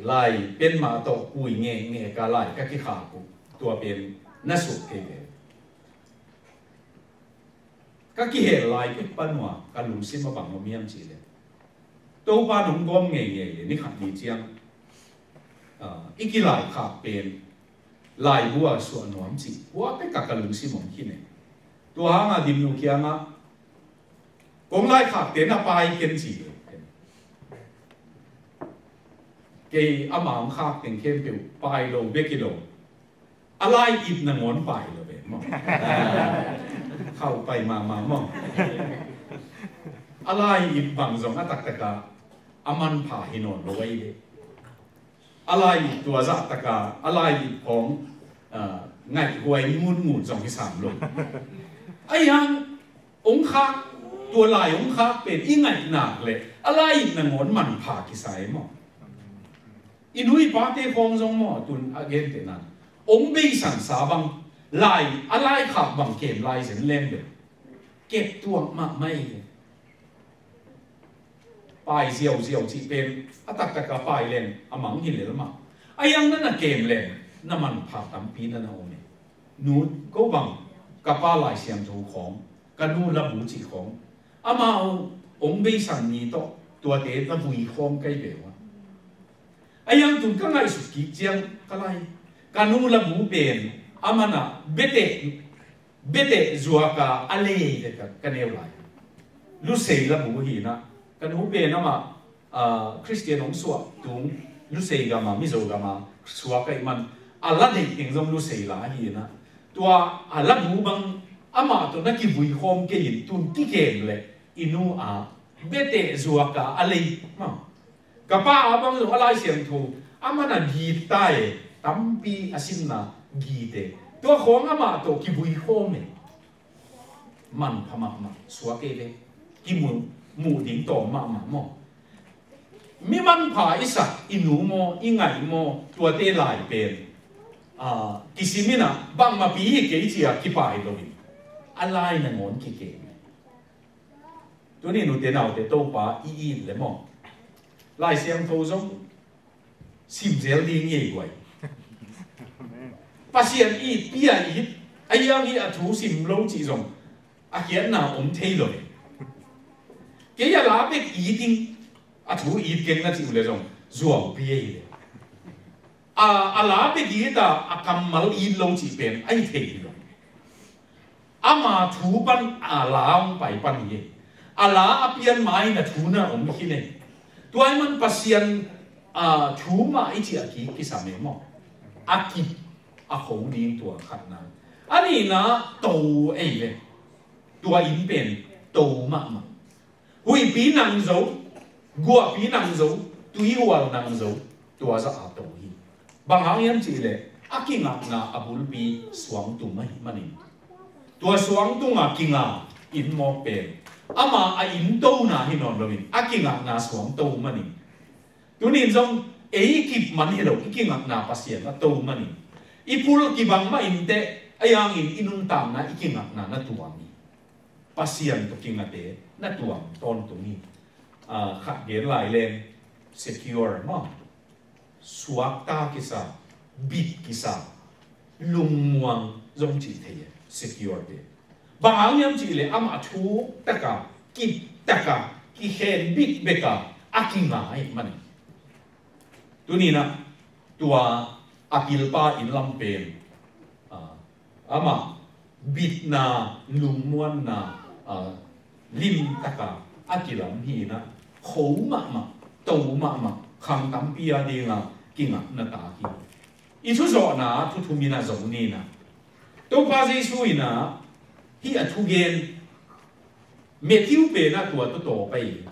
lai pen mah tawh kui nge nge ka lai ka kikhak uh, tua pen na suk kei ve. Ka kihel lai pek pan uh a ka lungsim a bang om hiam cih leh, Topa nong gawm ngeingei leh ni khat ni ciang, ah, i kilaikhak pen laibu a suah nuam cih kua pek a ka lungsim om khin e. Tua hang a Dim Nu kiangah, kong laikhakte na pai ken ci. Kei ama hong khak teng khempeuh pai lo bek hi lo, a lai-ip nangawn pai lo ve maw? Khauh pai mahmah maw? A lai-ip bang zong a taktak a a manpha hi nawn lo ahi ve. A lai-ip tua zahtak a a lai-ip khawng, ah, ngaihhuai ngutngut zong hi sam lo. Ahi hang hong khak, tua lai hong khak pen i ngaih nak leh a lai-ip nangawn manpha kisa e maw? I nu i pate khawng zong maw, tun a gentehna, hong beisansa bang lai, a laikhak bang kem lai zen leng bel kep tuak mahmah e. Pai ziauziau cih pen a taktak a pai leng a mang hi lel mah. Ahi hang na na kem leng na manpha tampi na na om e. Nu ko bang, ka pa Lai Siangtho khawng, ka nu labu cih khawng, amau hong beisan ni tawh tuate na vui khawm kei ve uh a. Ahi hang tun ka ngaihsut kik ciang ka lai, ka nu labu pen a man a beteh beteh zuak a a lei le ka, ka neu lai. Lusei labu hi na, ka nu pen amah, ah, Khristian hong suah tung, Lusei gam a, Mizo gam a suak ahih man a la deih teng zong Lusei la hi na. Tua a labu bang amah tawh na kivui khawm kei in, tun kikem leh i nu a beteh zuak a a lei maw? Ka pa a bang zong a Lai Siangtho a man a git ta e, tampi a simna git e. Tua khawng amah tawh kivui khawm e. Manpha mahmah, suak e ve. Kimu, muh ding tawm mahmah maw? Mi manpha i sak, i nu maw, i ngaih maw, tuate lai pen, ah, kisim in a, bangmahpi hi kei ci a kipai lo in, a lai nangawn kikem e. Tuni nute naute Topa i it le maw? Lai Siangtho zong simzel ding i ei guai. Pasian itpi a it, a hiang hi a thu sim lo cih zong a khiatna om thei lo e. Kei a la bek it ding, a thu it keng na cih uh le zong zuaupi ei le. A, a la bek it a, a kammal it lo cih pen a hi thei hi lo. Ama thu pan a la hong pai pan hi. A la a pian ma-in a thu na om khin e. Tua ahih man Pasian, a, thu mah i cih a ki, kisam e maw? A kip a kho ding tua khatna. A nihna to ei ve. Tua inn pen to mahmah. Huihpi nang zo, guahpi nang zo, tuihual nang zo, tua zah a to hi. Bang hang hiam cih leh a kingakna a bulpi suangtum ahih manin, tua suangtum a kinga inn mawk pen ama a inn tona hi nawn loin a kingakna suangto manin, tunin zong ei kip man hi lo, i kingakna Pasian a to manin, i phul kibang mah inteh, a hiangin i nuntakna i kingakna na tuam hi. Pasian tawh kingate na tuam tawntung hi. Ah, khat gen lai leng secure maw? Suakta kisa, bit kisa, lungmuang zong cih thei e, secure te. Bang hang hiam cih leh amah thuk taka, kip taka, kikhen bikbeka a kinga ahih manin. Tuninah tua a pilpa inn lam pen, ah, amah bitna, lungmuanna, ah, limtaka a kilam hi-in ah, kho mahmah, to mahmah, khang tampi a dinga kingakna tak hi. I thuzawhna thu thum in ah zong ni in ah, Topa Jesu in ah hih a thugen, Matthew pen ah tua tawh tawp hi.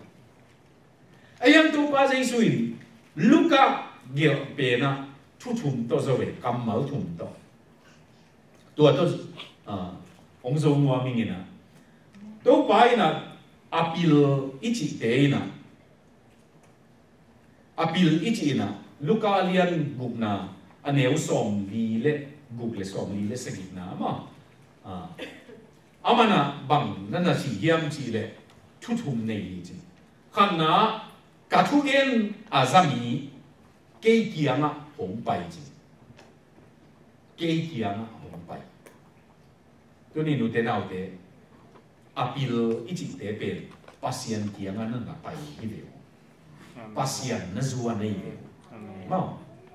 A hiang Topa Jesu in Luka gelh pen ah thu thum tawh zo ve, kammal thum tawh. Tua tawh, ah, hong zo nuam ing in ah, Topa in ah a pil i cihte in ah, a pil i cih in ah, Luka lian gukna, a neu sawmli le guk le sawmli le sagihna maw, ah, amah in ah bang na na cih hiam cih leh thu thum nei hi ci. Khatna, ka thugen a za mi kei kiangah hong pai ci. Kei kiangah hong pai. Tuni nute naute, a pil i cihte pen Pasian kiangah na na pai hi ve uh. Amen. Pasian na zuan hi ve uh. Amen. Maw,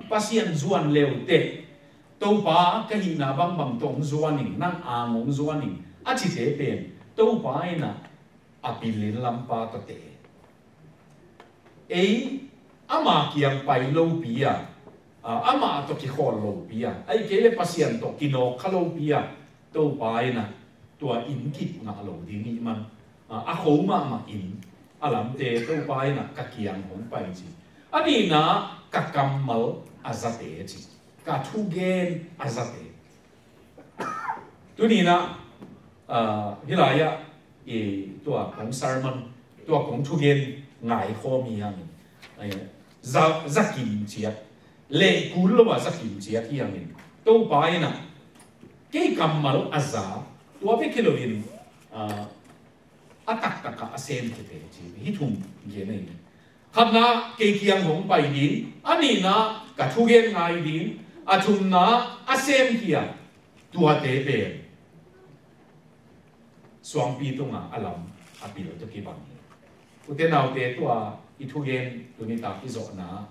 Pasian zuan le uh teh, Topa ka hihna bangbang tawh hong zuan ing, nang ang hong zuan ing, a cihte pen Topa in ah a pil inn lampa tawh teh. Ei, ama kiang pai lopi a, a, ama tawh kikhawl lopi a, ahih kei leh Pasian tawh kinawk kha lopi a, Topa in ah tua inn kip ngah lo ding hi man. A, a kho mahmah inn a lamte Topa in ah ka kiang hong pai ci. A nihna, ka kammal a zate ci. Ka thugen a zate. Tuni in ah, ah, hih lai-ah i tua kong sermon, tua kong thugen ngaikhawm hi hangin, eh, za, za kim ciat, leh kul lo a za kim ciat hi hangin, Topa in ah kei kammal a za, tua bek hi loin, ah, a taktak a a sem khete ci, hih thum gen ahi. Khatna, kei kiang hong pai ding. A nihna, ka thugen ngai ding. A thumna, a sem khia. Tuate pen suangpi tunga a lam a pil tawh kibang hi. Ute naute, tua i thugen tuni tak i zawhna,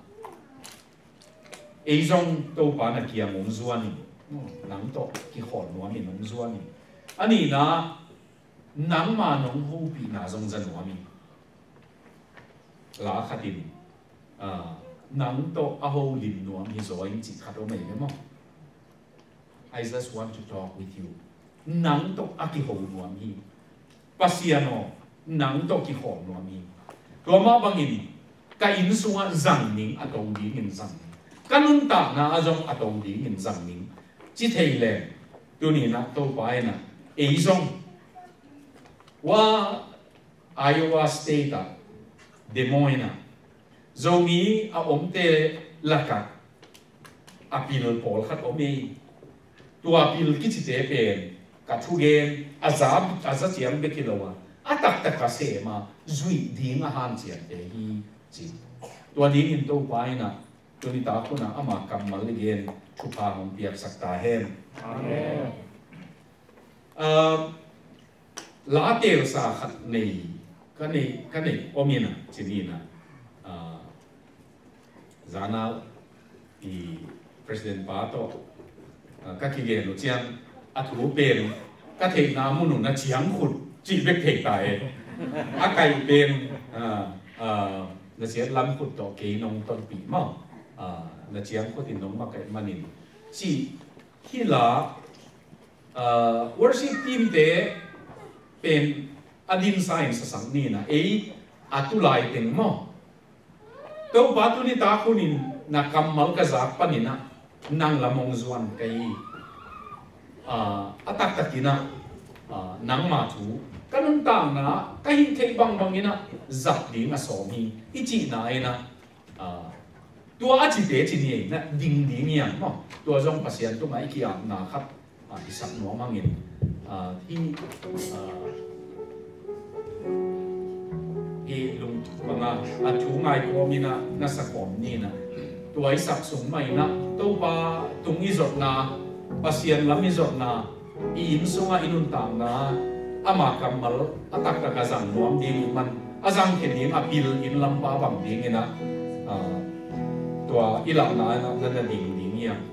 ei zong Topa na kiang hong zuan in, nang tawh kikhawl nuam in hong zuan in. A nihna, nangma nong hopihna zong za nuam in. La khat in, ah, nang tawh a holim nuam hi zaw ing cih khat om ei ve maw? I just want to talk with you. Nang tawh a kiho nuam hi. Pasian aw, nang tawh kiho nuam hi. Tua mah bangin ka inn sungah zang ning, a to dingin zang ning. Ka nuntakna ah zong a to dingin zang ning. Ci thei leng, tuni in ah Topa in ah ei zong, wa, Iowa State ah, Des Moines ah, Zomi a omte lakah a pil pawlkhat om hi. Tua pil kicite pen ka thugen a za, a za ciang bek hi lo a, a taktak a sem a zuih ding a hanciamte hi ci. Tua dingin Topa in ah tuni tak hun ah ama kammal i gen thupha hong piaksak ta hen. Amen. Ah, la telsa khat nei, ka nei, ka nei om in ah, ci ni in ah, ah, zana i President pa tawh, ah, ka kigen uh ciang, a thu pen ka theihna mun uh na ciang khut cih bek thei ta e. A kaih pen, ah, ah, na ciat lam khut tawh kei nong tonpih maw. Ah, na ciang khut in nong makaih manin. Ci hi la, ah, worship team te pen a dinsa in sasak ni in ah, ei, a tulai teng maw, Topa, tuni tak hun in na kammal ka zak panin ah nang lam hong zuan ka hi. Ah, a taktak in ah, ah, nangma thu ka nuntakna ka hih theih bangbang in ah zat ding a sawm hi, i cihna in ah, ah, tua a cite ci ni ei, na ding ding hi hang maw. Tua zong Pasian tungah i ki-apna khat, ah, i sak nuam hangin, ah, hih, ah, hih lung bangah a thu ngai kawm in ah na sa kawm ni in ah, tua i sak sung mah in ah Topa tung i zotna, Pasian lam i zotna, i inn sungah i nuntakna, ama kammal a taktak a zang nuam ding i man, a zang khe ding a pil inn lampa bang ding in ah, ah, tua i lakna in ah na na ding ding hi hang.